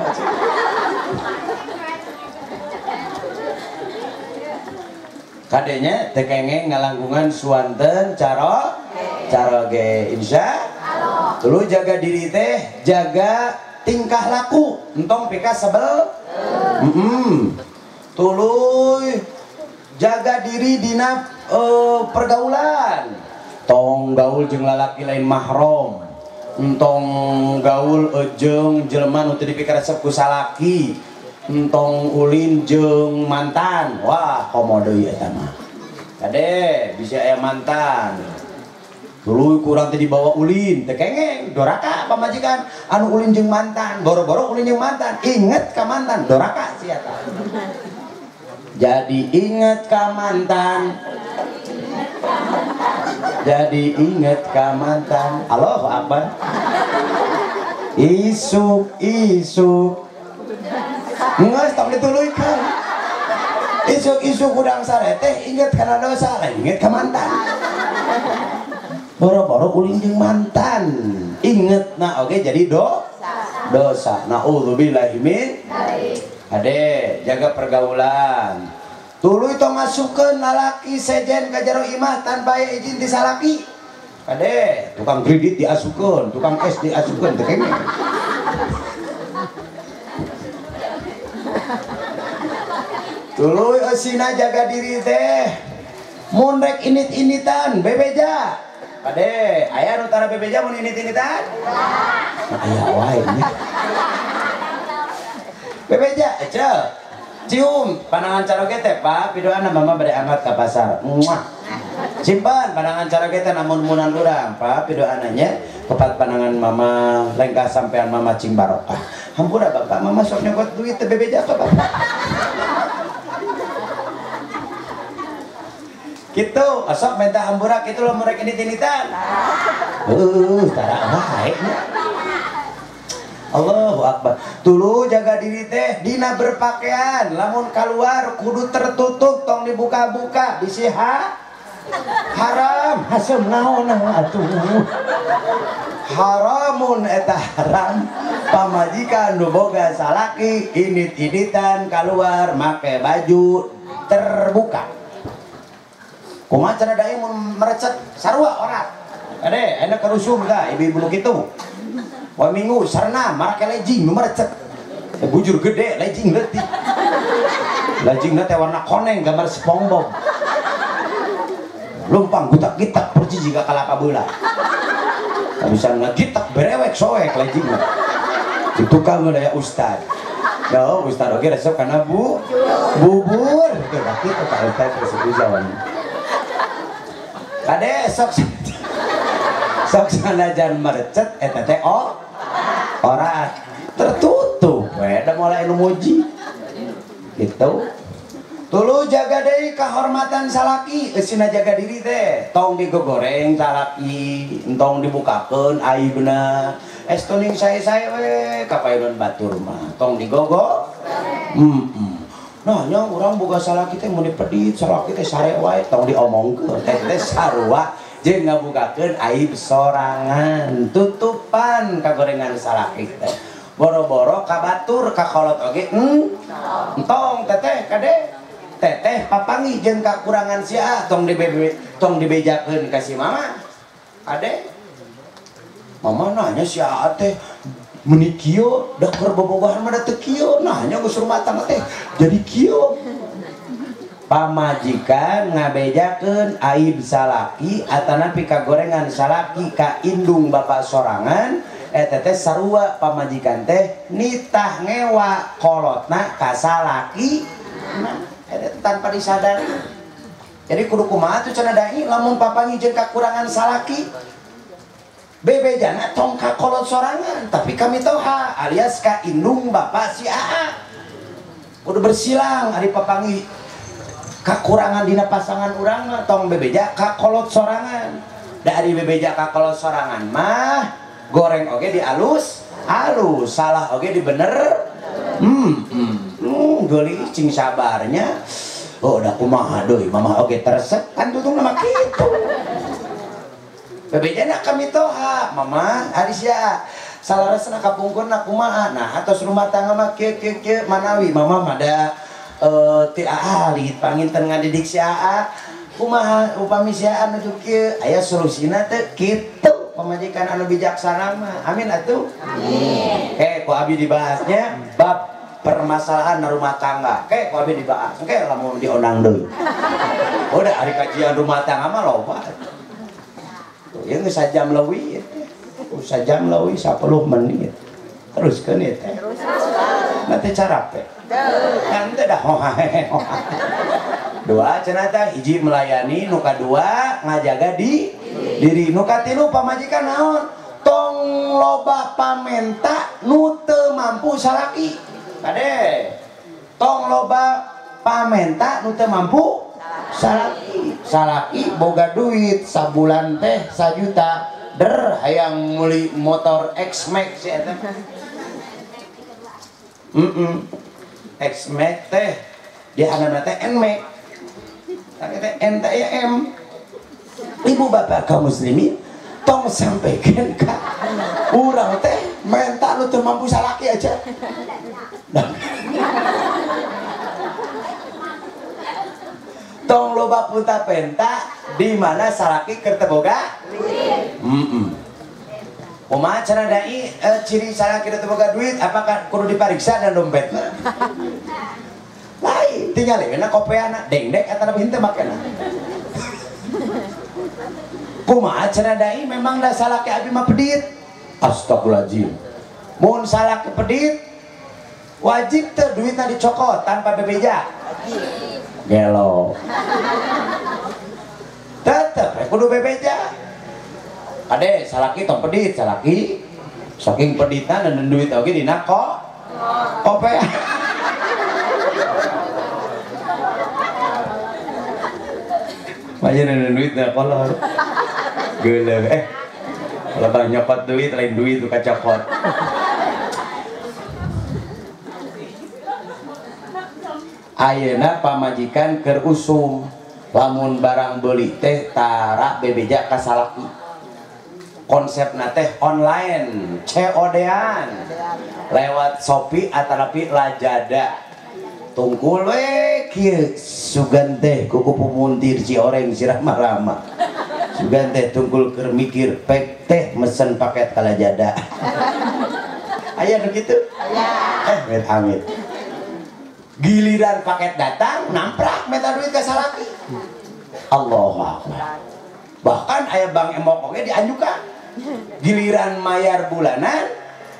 Kadenya teu kengeng ngalangkungan suanten caroge insya Allah. Tuluy jaga diri teh, jaga tingkah laku, entong pika sebel. Tuluy jaga diri dina pergaulan. Tong gaul jeung lalaki lain mahram. Entong gaul jeung jelema nu teu dipikaresep ku salaki. Entong ulin jeung mantan. Wah, komo deui eta mah. Kade bisa aya mantan. Tuluy kurang teh dibawa ulin, teu kengeng, doraka pamajikan anu ulin jeung mantan, boro-boro ulin jeung mantan, inget ka mantan, doraka sia ta. Jadi inget ka mantan. Jadi inget ka mantan. Allahu Akbar. Isuk-isuk nggak, tong dituluykeun. Isuk-isuk hudang sare teh inget kana dosa, lain inget ka mantan. Boro-boro ulin jeung mantan. Inget nah oke jadi dosa. Nauzubillahi min. Ade, jaga pergaulan. Tuluy tong ngasupkeun lalaki sejen ka jero imah tanpa aya izin ti salaki. Ade, tukang kredit diasupkeun, tukang es diasupkeun teh kengeng. Tuluy eusina jaga diri teh. Mun rek init-initan bebeja. Kade, aya nu tara bebeja mun init-initan? Nah, aya wae nya. Bebeja, ecel. Cium panangan caroge teh, Pak, pidoana mama bade angkat ka pasar. Muah. Simpan panangan caroge teh namun munan urang, Pak, pidoana nya kepat panangan mama lengkah sampean mama cing barokah. Hampura bapak, mama sok nyokot duit teh bebeja ka bapak. Gitu, asok minta hampura kitu lo mereka init-initan. Tara wae. Allahu Akbar. Tuluy jaga diri teh dina berpakaian, lamun keluar kudu tertutup, tong dibuka-buka, bisi haram, hasem naon atuh. Haramun eta haram, pamajikan nu boga salaki init-initan keluar make baju terbuka. Kumaha cara dae mun merecet sarua orat. Ade, enak kerusum tah ibu-ibu nu kitu. Wa minggu sarna marake legging nu merecet. Bujur gede legging leutik. Leggingna teh warna koneng gambar SpongeBob. Lumpang gutak-gitak percis jiga kalapa beula. Bisa ngagitak berewek soek leggingna. Di tukang daya ustad. Ya, ustad oge resep kana bubur. Teu kitu ka ustad resep jawan. Kade sok sok sanajan merecet eta teh orat tertutup. Da moal anu muji. Gitu. Tulu jaga deui kahormatan salaki, eusina jaga diri teh. Tong digogoreng salaki, entong dibukakeun aibna. Estuning sae-sae we kapayun batur mah. Tong digogo. Nah, nya urang boga salaki teh mun dipedit, salaki teh sare wae tong diomongkeun. Teh teh sarua jeung ngabukakeun aib sorangan, tutupan kagorengan salaki teh. Boro-boro ka batur ka kolot oge entong teteh kade. Teteh papangi jeung kakurangan sia tong dibebe tong dibejakeun ka si mama. Ade. Mama nanya si aa teh meni kieu da keur bobogohan mah da teu kieu. Nanya geus rumah tangga teh jadi kieu. Pamajikan ngabejakeun aib salaki atanapi kagorengan salaki ka indung bapak sorangan eta teh sarua pamajikan teh nitah ngewa kolotna ka salaki. Nah, eta tanpa disadari. Jadi kudu kumaha tuh cenah dai lamun papangi jeung kakurangan salaki bebejana tong ka kolot sorangan tapi kami toha alias ka indung bapak si aa. Kudu bersilang ari papangi kakurangan dina pasangan urang mah tong bebeja ka kolot sorangan. Da ari bebeja ka kolot sorangan mah goreng oge di alus alus, salah oge di bener. Geulis cing sabarnya. Oh, da kumaha deui mama oge teresep kan tutung mah kitu. Bebejana kami toha mama ari sia salaresna kapungkurna kumaha. Nah, atos rumah tangga mah kieu kieu kieu manawi mama mah da ti alit panginten ngadidik si aa kumaha upami si aa nuju kieu aya solusina teh kitu pamajikan anu bijaksana mah. Amin atuh. Amin. Ku abi dibahasnya bab permasalahan rumah tangga. Ku abi dibahas. Engke lamun diondang deui. Udah hari kajian rumah tangga mah loba. Tuh, ieu geus sajam leuwih teh. Sajam leuwih 10 menit. Teruskeun ieu teh. Nah teh carape. Kan teh dah hohahe. Dua cenah teh hiji melayani, nu kadua ngajaga di diri, nu katilu pamajikan naon? Tong loba pamenta nu teu mampu salaki. Kade. Tong loba pamenta nu teu mampu salaki. Salaki boga duit sabulan teh 1 juta. Der hayang meuli motor X-Max si eta. X-Max teh dihanana teh N-Max. Tapi teh N teh ya M. Ibu bapak kaum muslimin tong sampaikan ka urang teh menta nu teu mampu salaki aja. Tong loba punta penta di mana salaki keur teu boga duit. Kumaha cenah dai ciri salaki teu boga duit apakah kudu dipariksa dan dompetna? Lain tinggal we na kopeana dengdek atanapi henteu makena. Kumaha cenah dai memang da salaki abi mah pedit. Astagfirullahaladzim. Mun salaki pedit wajib teu duitna dicokot tanpa bebeja. Gelo. Tetep kudu bebeja. Ade salaki tong pedit, salaki saking peditna dan duit oge dina kok kope. Makanya dan duit na kolor. Geuleuh kalau bang nyokot duit lain duit tuh kacokot. Ayeuna pamajikan keur usum lamun barang beuli teh tara bebeja ka salaki. Konsepna teh online, COD-an. Lewat Shopee atanapi Lazada. Tungkul we kieu sugan teh kuku pumuntir Cioreng si Rama-rama. Sugan teh tungkul keur mikir pek teh mesen paket ka Lazada. Aya nu kitu? Aya. Amit. Giliran paket datang namprak minta duit ke salaki. Allahu Akbar. Bahkan aya Bang Emok oge dianjukan. Giliran mayar bulanan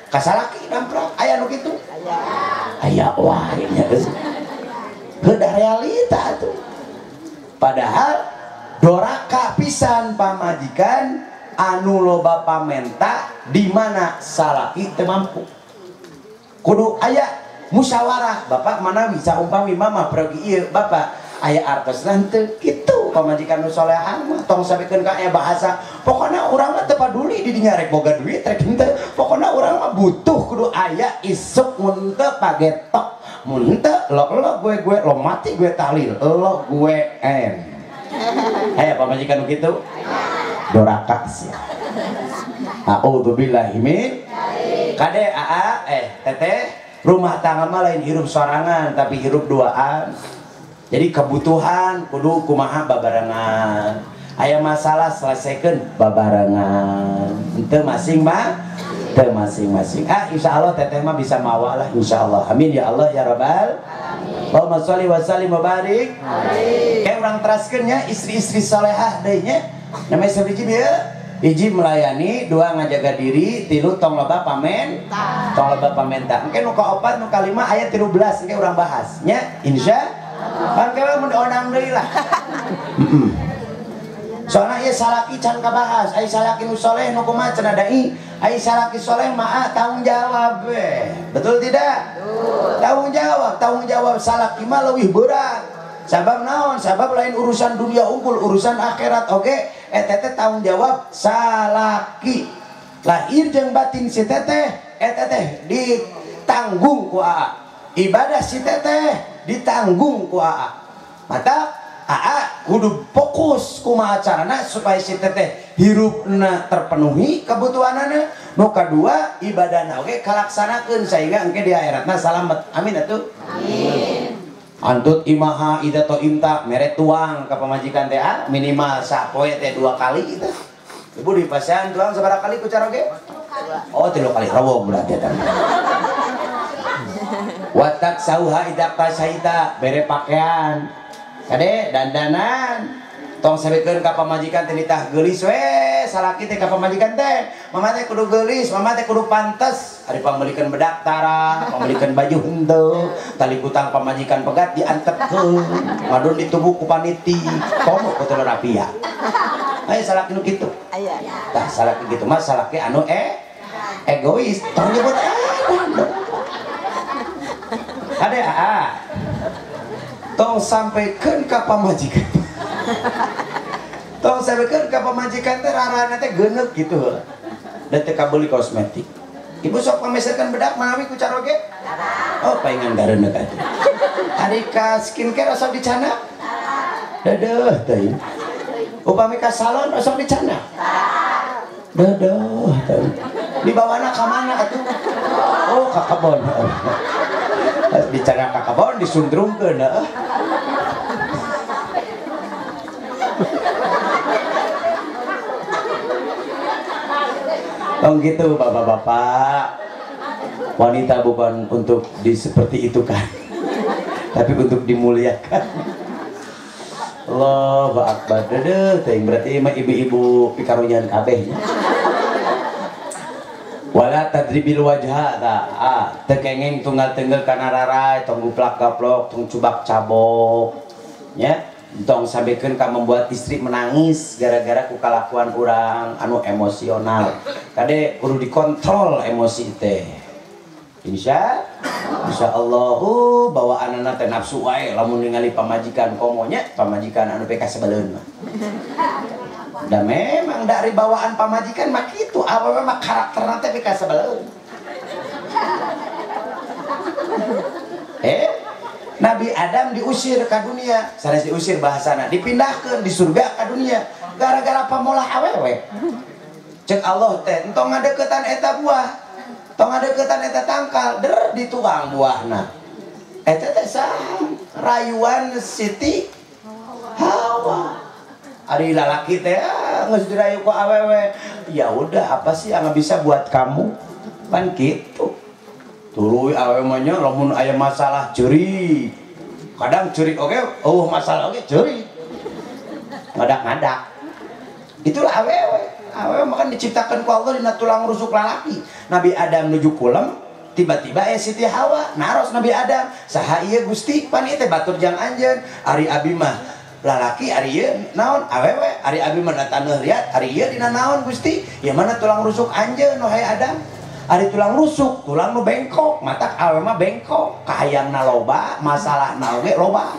ka salaki namprak aya nu kitu. Aya wae nya geus. Heudah realita atuh. Padahal doraka pisan pamajikan anu loba pamenta di mana salaki teu mampu. Kudu aya Musyawarah, bapak mana bisa umpami mama pergi ieu bapak aya artosna henteu kitu pamajikan nu solehan mah tong sampekeun ka aya bahasa. Pokona urang mah teu paduli di dinya rek boga duit rek henteu. Pokona urang mah butuh kudu aya isuk mun teu pagetok. Mun henteu lo gue lo mati gue tahlil, lo gue en. Aya pamajikan nu kitu? Doraka sia. A'udzubillahi min kade aa teteh rumah tangga mah lain hirup sorangan tapi hirup duaan. Jadi kebutuhan kudu kumaha babarengan. Aya masalah selesaikan babarengan. Henteu masing mah teu masing-masing. Ah insyaallah teteh mah bisa mawa lah insyaallah. Amin ya Allah ya rabbal alamin. Allahumma sholli wa sallim wa barik. Amin. Kayak urang teraskeun nya istri-istri salehah deui nya. Namanya sabiji bieu. Hiji melayani, dua ngajaga diri, tilu tong loba pamen, tong loba pamenta. Engke nu kaopat, nu kalima aya 13 engke urang bahas nya insya Allah. Engke mun diondang deui lah. Soalna ieu salaki can kabahas, ai salaki nu soleh nu kumaha cenah dai, ai salaki soleh mah tanggung jawab we. Betul tidak? Betul. Tanggung jawab salaki mah leuwih berat. Sabab naon? Sabab lain urusan dunia unggul, urusan akhirat oge. Eta teh tanggung jawab salaki. Lahir jeung batin si teteh, eta teh ditanggung ku aa. Ibadah si teteh ditanggung ku aa. Mata aa kudu fokus kumaha carana supaya si teteh hirupna terpenuhi kebutuhanana. Nu kadua ibadahna oge kalaksanakeun sehingga engke di akhiratna salamet. Amin atuh. Amin. Antut imaha ida to imta mere tuang ka pamajikan teh minimal sapoe teh 2 kali itu. Ibu di pasean tuang sabaraha kali ku caroge? Oh 3 kali rawong berarti eta. Watak sauha ida kasaita bere pakaian. Kade dandanan. Tong sabekeun ka pamajikan teh nitah geulis we salaki teh ka pamajikan teh. Mama teh kudu geulis, mama teh kudu pantes. Ari pangmeulikeun bedak tara, pangmeulikeun baju henteu, tali kutang pamajikan pegat diantepkeun, ngadon ditubuh ku paniti, komo ku teu rapia. Aya salaki nu kitu. Aya. Tah salaki kitu mah salaki anu egois, tong nyebut Ade aa. Tong sampaikan ka pamajikan. Tong sampaikan ka pamajikan teh rarana teh geuneuk gitu heula. Da teu kabeuli kosmetik. Ibu sok pameserkeun bedak manawi ku caroge? Oh, paingan gareuneuk atuh. Ari ka skincare osok dicana? Dedeuh teuing. Upami ka salon osok dicana? Dedeuh teuing. Dibawana ka mana atuh? Oh, ka kebon. Dicana ka kebon disundrungkeun heuh. Tong gitu bapak-bapak, wanita bukan untuk di seperti itu kan, tapi untuk dimuliakan. Allahu Akbar. Dedeh, teuing berarti mah ibu-ibu pikarunyan kabeh. Wala tadribil wajha ta, teu kenging tunggal tenggel kana rarai, tong guplak gaplok, tong cubak cabok, nya. Tong sampekeun ka membuat istri menangis gara-gara ku kalakuan urang anu emosional. Kade kudu dikontrol emosi teh. Insya Allah bawaanana teh nafsu wae lamun ningali pamajikan komonya, pamajikan anu PK sebeleun mah. Da memang dari bawaan pamajikan mah kitu, awewe mah karakterna teh PK sebeleun. Nabi Adam diusir ke dunia, sanes diusir bahasana, dipindahkan di surga ke dunia gara-gara pamolah awewe. Cek Allah teh, entong ngadeukeutan eta buah, tong ngadeukeutan eta tangkal, der dituang buahna. Eta teh saha? Rayuan Siti Hawa. Ari lalaki teh geus dirayu ku awewe. Ya udah, apa sih yang bisa buat kamu? Pan kitu. Tuluy awewe mah nya lamun aya masalah ceurik. Kadang ceurik oge, eueuh masalah oge ceurik. Ngadak-ngadak. Itulah awewe. Awewe mah kan diciptakan ku Allah dina tulang rusuk lalaki. Nabi Adam nuju kulem, tiba-tiba Siti Hawa naros Nabi Adam, saha ieu Gusti? Pan ieu teh batur jang anjeun. Ari abi mah lalaki, ari ieu naon awewe, ari abi mah taneuh liat, ari ieu dina naon Gusti? Ya mana tulang rusuk anjeun wahai Adam? Ari tulang rusuk, tulang nu bengkok, matak awe mah bengkok, kahayangna loba, masalahna oge loba.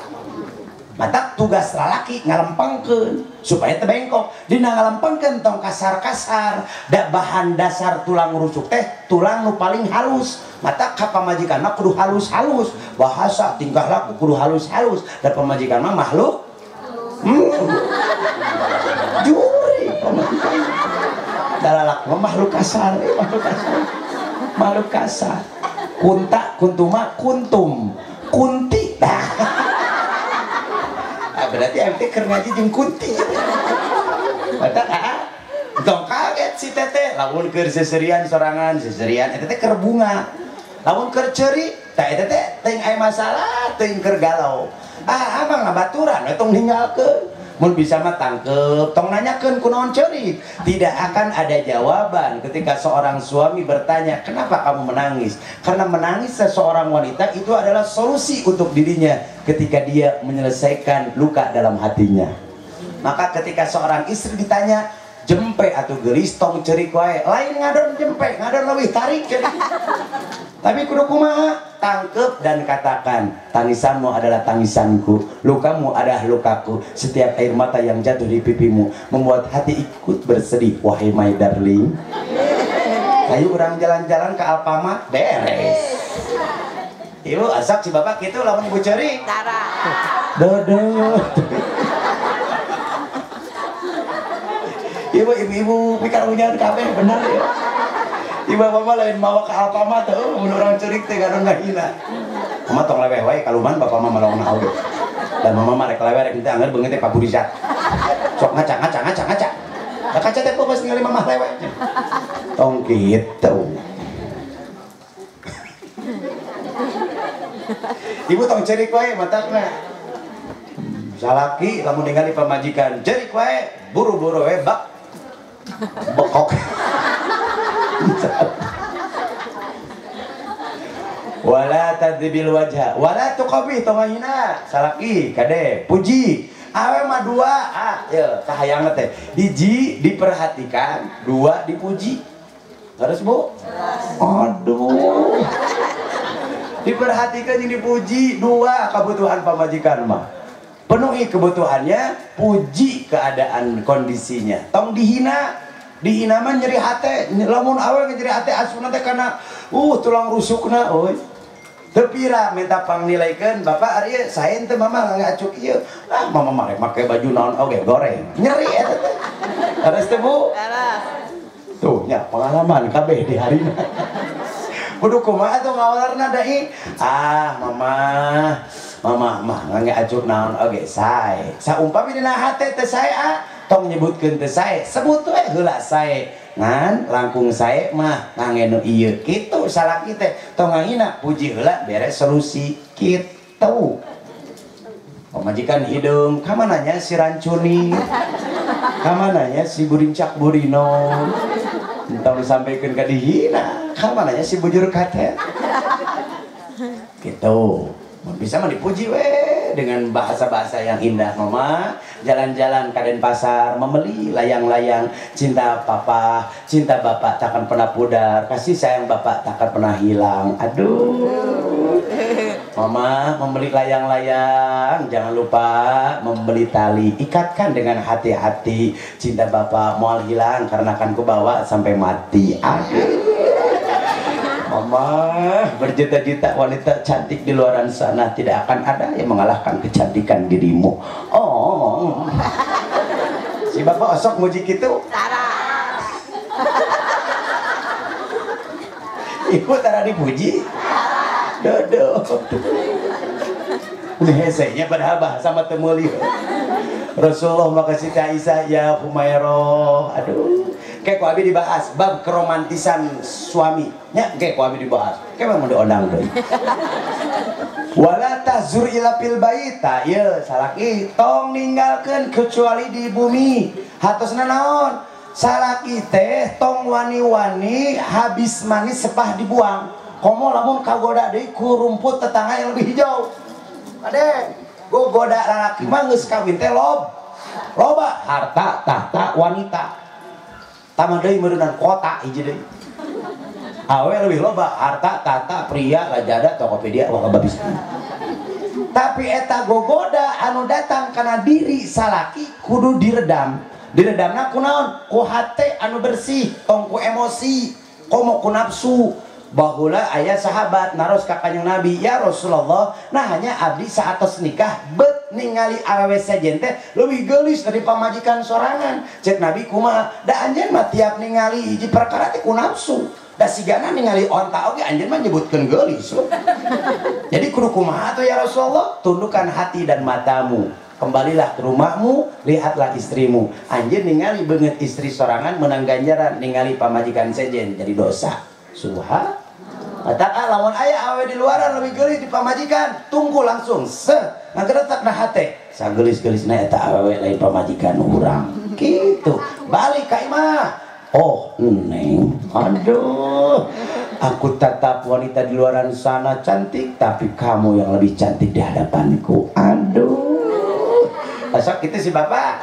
Matak tugas lalaki ngalempengkeun supaya teu bengkok. Dina ngalempengkeun tong kasar-kasar, da bahan dasar tulang rusuk teh tulang nu paling halus. Matak ka pamajikan mah kudu halus-halus, bahasa tingkah laku kudu halus-halus, da pamajikan mah makhluk juri pamajikan. Dalalak mah makhluk kasar, makhluk kasar. Makhluk kasar. Kunta, kuntuma, kuntum, kunti. Nah. Berarti ente keur ngaji jeung kunti. Mata ah, tong kaget si teteh lamun keur seserian sorangan, seserian eta teh keur bunga. Lamun keur ceuri, tah eta teh teuing aya masalah, teuing keur galau. Ah, abang ngabaturan we tong ninggalkeun. Mun bisa mah tangkep, tong nanyakeun kunaon ceurik. Tidak akan ada jawaban ketika seorang suami bertanya, "Kenapa kamu menangis?" Karena menangis seseorang wanita itu adalah solusi untuk dirinya ketika dia menyelesaikan luka dalam hatinya. Maka ketika seorang istri ditanya, "Jempe atau geulis tong ceurik wae?" Lain ngadon jempe, ngadon leuwih tarik ceurik. Tapi kudu kumaha? Tangkep dan katakan, tangisanmu adalah tangisanku, lukamu adalah lukaku. Setiap air mata yang jatuh di pipimu membuat hati ikut bersedih, wahai my darling. Ayo orang jalan-jalan ke Alfamart, beres. Ibu asak si bapak gitu lamun ibu ceri. Dodo. Ibu ibu-ibu pikir unyan kabeh bener ya. Ibu bapak lain mawa ke Alfamart tuh, mun urang ceurik teh gadon ngahina. Mama tong leweh wae kaluman bapak mah malongna oge. Dan mama mah rek leweh rek teh angger beungeut teh paburizat. Sok ngaca ngaca ngaca ngaca. Da kaca teh pokoes ningali mamah leweh. Tong kitu. Ibu tong ceurik wae matakna. Salaki lamun ningali pamajikan ceurik wae, buru-buru we bak bekok. Wala tadribil wajha wala tuqabih, tong ngahina salaki kade puji awe mah dua ah ye kahayangna teh hiji diperhatikan, dua dipuji. Terus Bu? Aduh. Diperhatikan jeung dipuji, dua kebutuhan pamajikan mah. Penuhi kebutuhannya, puji keadaan kondisinya. Tong dihina. Dihina mah nyeri hate, lamun awe nyeri hate asupna teh kana tulang rusukna euy. Teu pira minta pangnilaikeun, bapak ari sae teu mama ngacuk ieu. Ah mama mah rek make baju naon oge goreng. Nyeri eta teh. Leres teh Bu? Leres. Tuh nya pengalaman kabeh di harina. Kudu kumaha tuh ngawalerna dai? Ah mama mama mah ngacuk naon oge sae. Saumpami dina hate teh sae ah. Tong nyebutkeun teh sae, sebut we heula sae. Ngan langkung sae mah ngangge nu ieu kitu salaki teh. Tong ngahina puji heula beres solusi kitu. Pamajikan hideung, ka mananya si Rancuni? Ka mananya si Burincak Burino? Entong disampaikan ka dihina, ka mananya si Bujur Katet? Gitu. Mun bisa mah dipuji we dengan bahasa-bahasa yang indah. Mama jalan-jalan ke Denpasar membeli layang-layang cinta papa, cinta bapak takkan pernah pudar, kasih sayang bapak takkan pernah hilang. Aduh. Mama membeli layang-layang, jangan lupa membeli tali, ikatkan dengan hati-hati, cinta bapak moal hilang karena akan kubawa sampai mati. Aduh. Mama berjuta-juta wanita cantik di luaran sana tidak akan ada yang mengalahkan kecantikan dirimu. Oh. Si bapak osok muji kitu. Tara. Ibu tara dipuji. Dodo. Ini hesenya padahal bahasa mah teu meuli. Rasulullah maka Siti Aisyah ya Humairah. Aduh. Kayak ku abi dibahas bab keromantisan suami nya, kayak ku abi dibahas. Kayak memang diondang deui. Wala tahzur ila fil bait, ta ieu salaki tong ninggalkeun kecuali di bumi. Hatosna naon? Salaki teh tong wani-wani habis manis sepah dibuang. Komo lamun kagoda deui ku rumput tetangga yang lebih hijau. Ade, gogoda lalaki mah geus kawin teh lob. Loba harta, tahta, wanita. Taman deui meureunnan kota hiji deui. Awewe leuwih loba harta, tata, pria, Lazada, Tokopedia, wah babis. Tapi eta gogoda anu datang kana diri salaki kudu diredam. Diredamna ku naon? Ku hate anu bersih, tong ku emosi, komo ku nafsu. Baheula aya sahabat naros ka Kanjeng Nabi, ya Rasulullah, nah hanya abdi saatos nikah bet ningali awewe sejen teh leuwih geulis dari pamajikan sorangan. Cek Nabi kumaha? Da anjeun mah tiap ningali hiji perkara teh ku nafsu. Da sigana ningali onta oge anjeun mah nyebutkeun geulis. Jadi kudu kumaha tuh ya Rasulullah? Tundukkan hati dan matamu. Kembalilah ke rumahmu, lihatlah istrimu. Anjeun ningali beungeut istri sorangan menang ganjaran, ningali pamajikan sejen jadi dosa. Subhanallah. Kata lamun aya awewe di luaran lebih geulis di pamajikan, tunggu langsung se ngageretak na hate. Sageulis-geulisna eta awewe lain pamajikan urang. Gitu. Balik ka imah. Oh, neng, aduh, aku tetap wanita di luaran sana cantik, tapi kamu yang lebih cantik di hadapanku. Aduh, asal kita si bapak.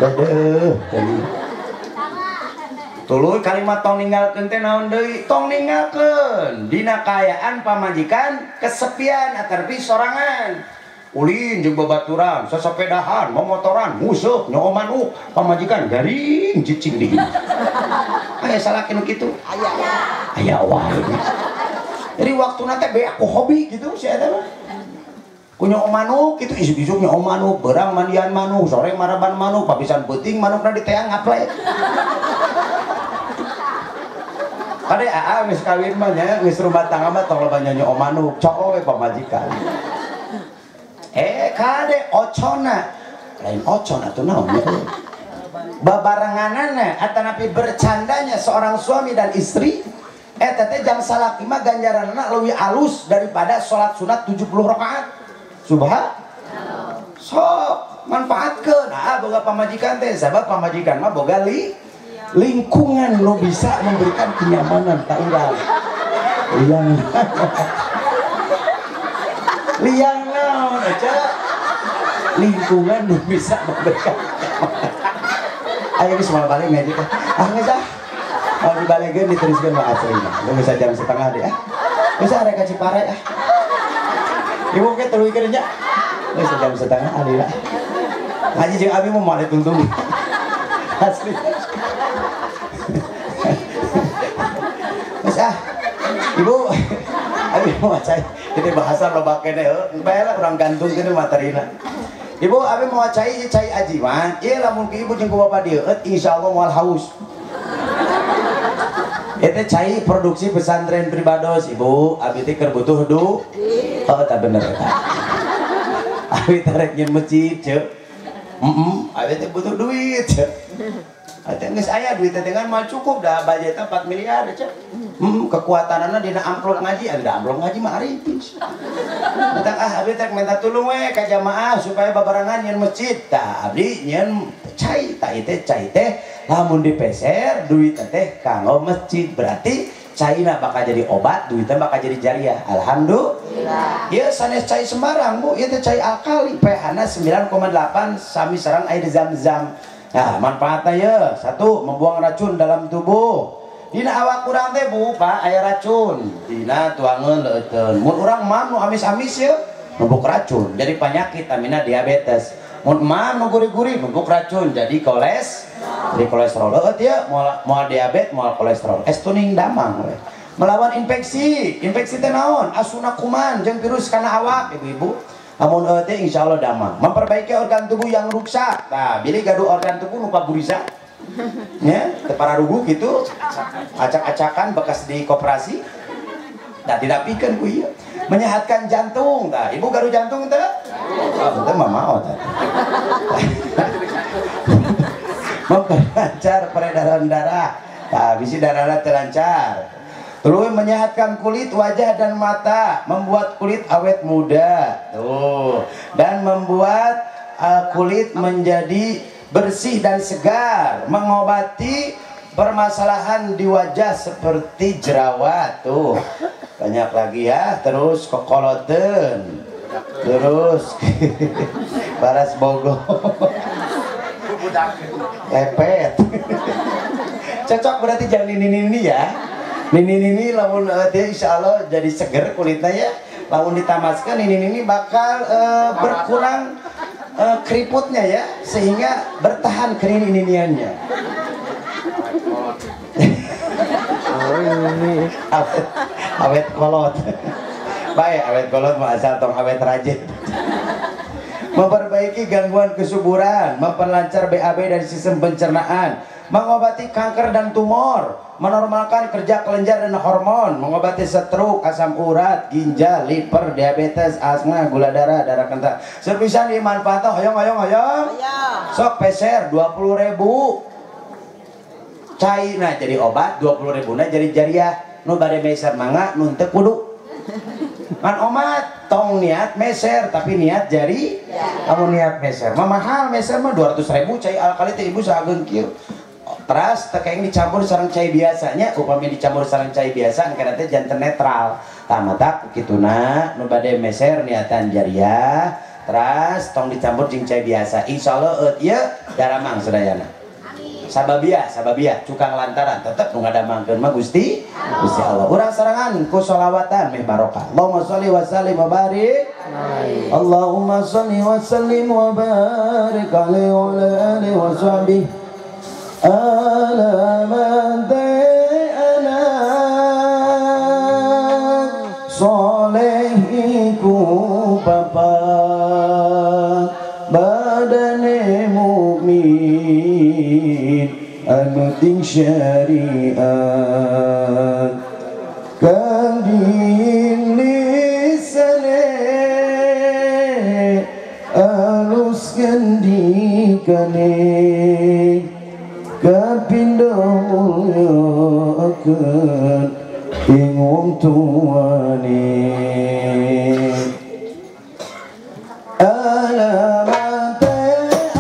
Aduh, tuluy kalimat tong ninggalkeun teh naon deui? Tong ninggalkeun dina kaayaan pamajikan kesepian atarpi sorangan. Ulin jeung babaturan, sasapedahan, momotoran, musuh, nyoo manuk, pamajikan garing cicing di. Aya salaki nu kitu? Aya. Aya wae. Jadi waktuna teh beak ku hobi gitu si eta mah. Ku nyoo manuk kitu isuk-isuk nyoo manuk, beurang mandian manuk, sore maraban manuk, papisan peuting manukna diteang ngaplek. Kade aa geus kawin mah nya geus rumah tangga mah tong loba nyoo manuk, cok we pamajikan. Kade ocona lain ocon atau naon ya babarenganana atanapi bercandanya seorang suami dan istri eta teh jang salaki mah ganjaranna leuwih alus daripada salat sunat 70 rakaat. Subhanallah. Sok manfaatkeun ah boga pamajikan teh sabab pamajikan mah boga lingkungan lo bisa memberikan kenyamanan ka urang. Liang. Liang naon aja lingkungan nu bisa memberikan. Ayo geus moal balik ngaji teh. Ah geus ah. Mau dibalikeun diteruskeun mah asrina. Lu geus jam setengah deh ah. Geus arek ka Ciparai ah. Ibu ke tuluikeun nya. Geus jam setengah alila. Ngaji jeung abi mah moal dituntung. Asli. Geus ah. Ibu abi mau cai. Ini bahasa loba kene heuh, bae lah urang gantung kene materina. Ibu abi mau cai cai ajiman, ieu lamun ku ibu jeung ku bapak dieueut insyaallah moal haus. Eta cai produksi pesantren pribados ibu, abi teh keur butuh du. Oh, tah bener eta. Abi teh rek nyeun masjid ceuk. Heeh, abi teh butuh duit ceuk. Atuh geus aya duit teh dengan mah cukup dah budgetna 4 miliar ceuk. Kekuatanana dina amplop ngaji, ada amplop ngaji mah aripis. Matak ah abdi teh minta tulung we ka jamaah supaya babarengan nyeun masjid. Tah abdi nyeun cai, tah ieu teh cai teh lamun dipeser duit teh kanggo masjid berarti caina bakal jadi obat, duitnya bakal jadi jariah. Alhamdulillah. Ieu sanes cai sembarang Bu, ieu teh cai alkali pH-na 9,8 sami sareng air zam-zam. Nah, manfaatnya ya, satu, membuang racun dalam tubuh. Dina awak urang teh Bu, Pak, aya racun. Dina tuangeun leuteun. Mun urang mam nu amis-amis ya, numpuk racun, jadi penyakit amina diabetes. Mun mam nu gurih-gurih numpuk racun, jadi kolesterol. Leueut ya, moal diabetes, moal kolesterol. Es tuning damang we. Melawan infeksi. Infeksi teh naon? Asuna kuman jeung virus kana awak, ibu-ibu. Lamun teh insyaallah damang. Memperbaiki organ tubuh yang rusak. Nah, bilih gaduh organ tubuh nu pagurisa. Nya, teu pararuguh kitu. Acak-acakan bekas di koperasi. Nah, didapikeun ku ieu. Menyehatkan jantung. Tah, ibu gaduh jantung teu? Oh, teu mah maot atuh. Memperlancar peredaran darah. Tah, bisi darahna teu lancar. Terus menyehatkan kulit, wajah dan mata, membuat kulit awet muda, tuh, dan membuat kulit menjadi bersih dan segar, mengobati permasalahan di wajah seperti jerawat, tuh, banyak lagi ya, terus kokoloten, terus baras bogo, lepet, cocok berarti jangan ini ya. Nini-nini lamun teh insyaallah jadi seger kulitnya ya. Lamun ditamaskan nini-nini bakal berkurang keriputnya ya, sehingga bertahan kerininiannya. Awet kolot. Baik, awet kolot mah asal tong awet rajin. Memperbaiki gangguan kesuburan, memperlancar BAB dari sistem pencernaan, mengobati kanker dan tumor, menormalkan kerja kelenjar dan hormon, mengobati stroke, asam urat, ginjal, liver, diabetes, asma, gula darah, darah kental. Servisan dimanfaatkan hoyong hoyong hoyong. Sok peser 20.000. Cai nah jadi obat 20.000 nah jadi jariah. Nu bade meser mangga nu teu kudu. Man omat tong niat meser tapi niat jari. Kamu niat meser mah mahal, meser mah 200.000 cai alkali teh ibu sageung kieu. Teras tekeng dicampur sareng cai biasanya, upami dicampur sareng cai biasa engke teh janten netral. Tah matak kituna nu bade meser niatan jariah, teras tong dicampur jeung cai biasa. Insyaallah eut ieu daramang sadayana. Sababiah, sababiah, cukang lantaran tetep nu ngadamangkeun mah Gusti, Gusti Allah. Urang sarangan ku sholawatan meh barokah. Allahumma sholli wa sallim wa barik. Allahumma sholli wa sallim wa barik alaihi wa ala alihi wa sahbihi. Alamat anak soleh iku bapak badane mukmin anu ting syariat kandin lisane alus gendikane kapindo mulyakeun ing wong tuane. Alamat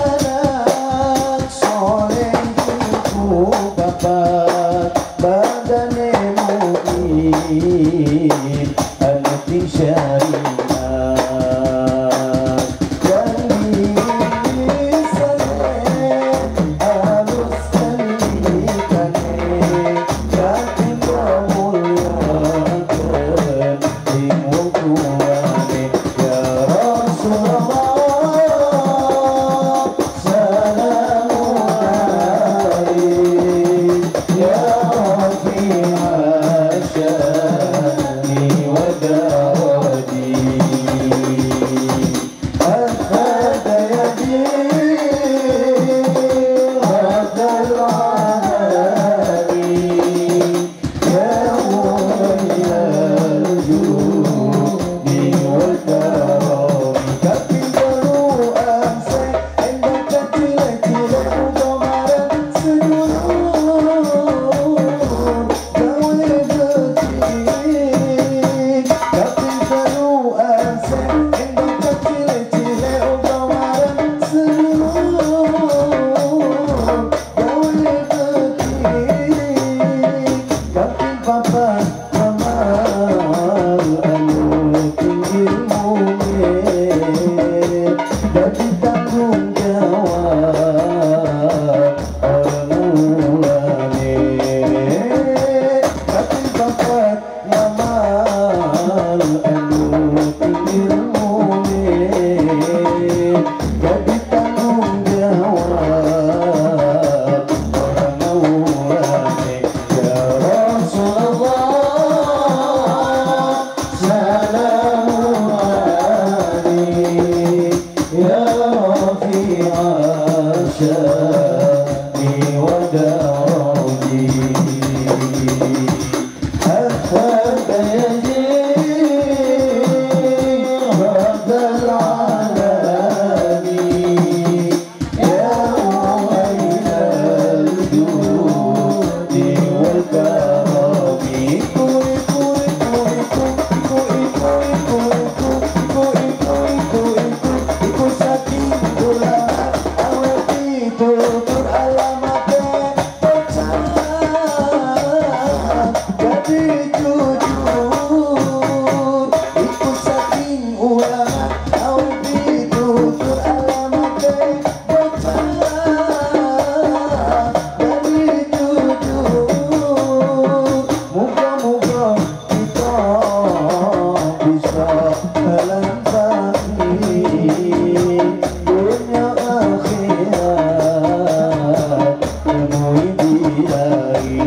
anak soleh iku bapak badane mukmin anu ting syariat. ngelampahi dunia akhirat temui bilahi.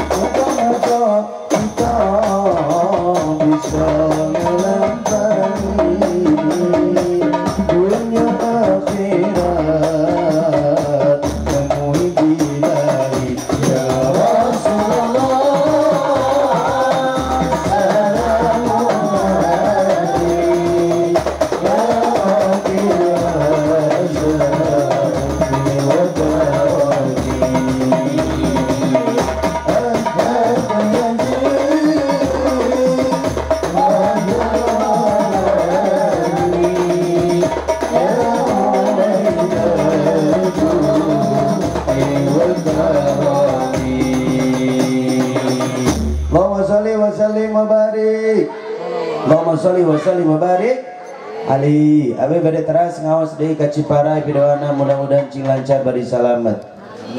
Muga-muga kita bisa ngelampahi dunia akhirat temui bilahi. Ya Rasulullah salamun alaik ya Rabbil azami wa baraki. Allahumma sholli wa sallim wa barik. Allahumma sholli wa sallim wa barik Ali. Abi bade teras ngaos deui ka Ciparai pidawana, mudah-mudahan cing lancar bari salamet.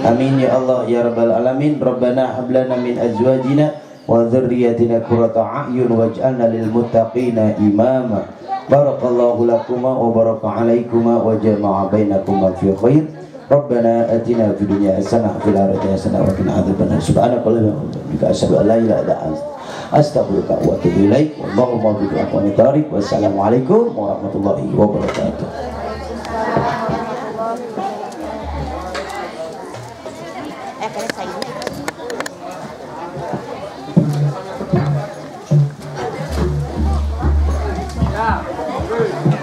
Amin ya Allah ya rabbal alamin. Rabbana hab lana min azwajina wa dzurriyyatina qurrata a'yun waj'alna lil muttaqina imama. Barakallahu lakuma wa baraka alaikuma wa jama'a bainakuma fi khair. Rabbana atina fid dunya hasanah wa fil akhirati hasanah wa qina adzabannar. Subhanakallahumma wa bihamdika asyhadu an la ilaha illa anta astaghfiruka wa atubu ilaik. Wallahu muwaffiq ila aqwamit thariq. Wassalamualaikum warahmatullahi wabarakatuh. Eh,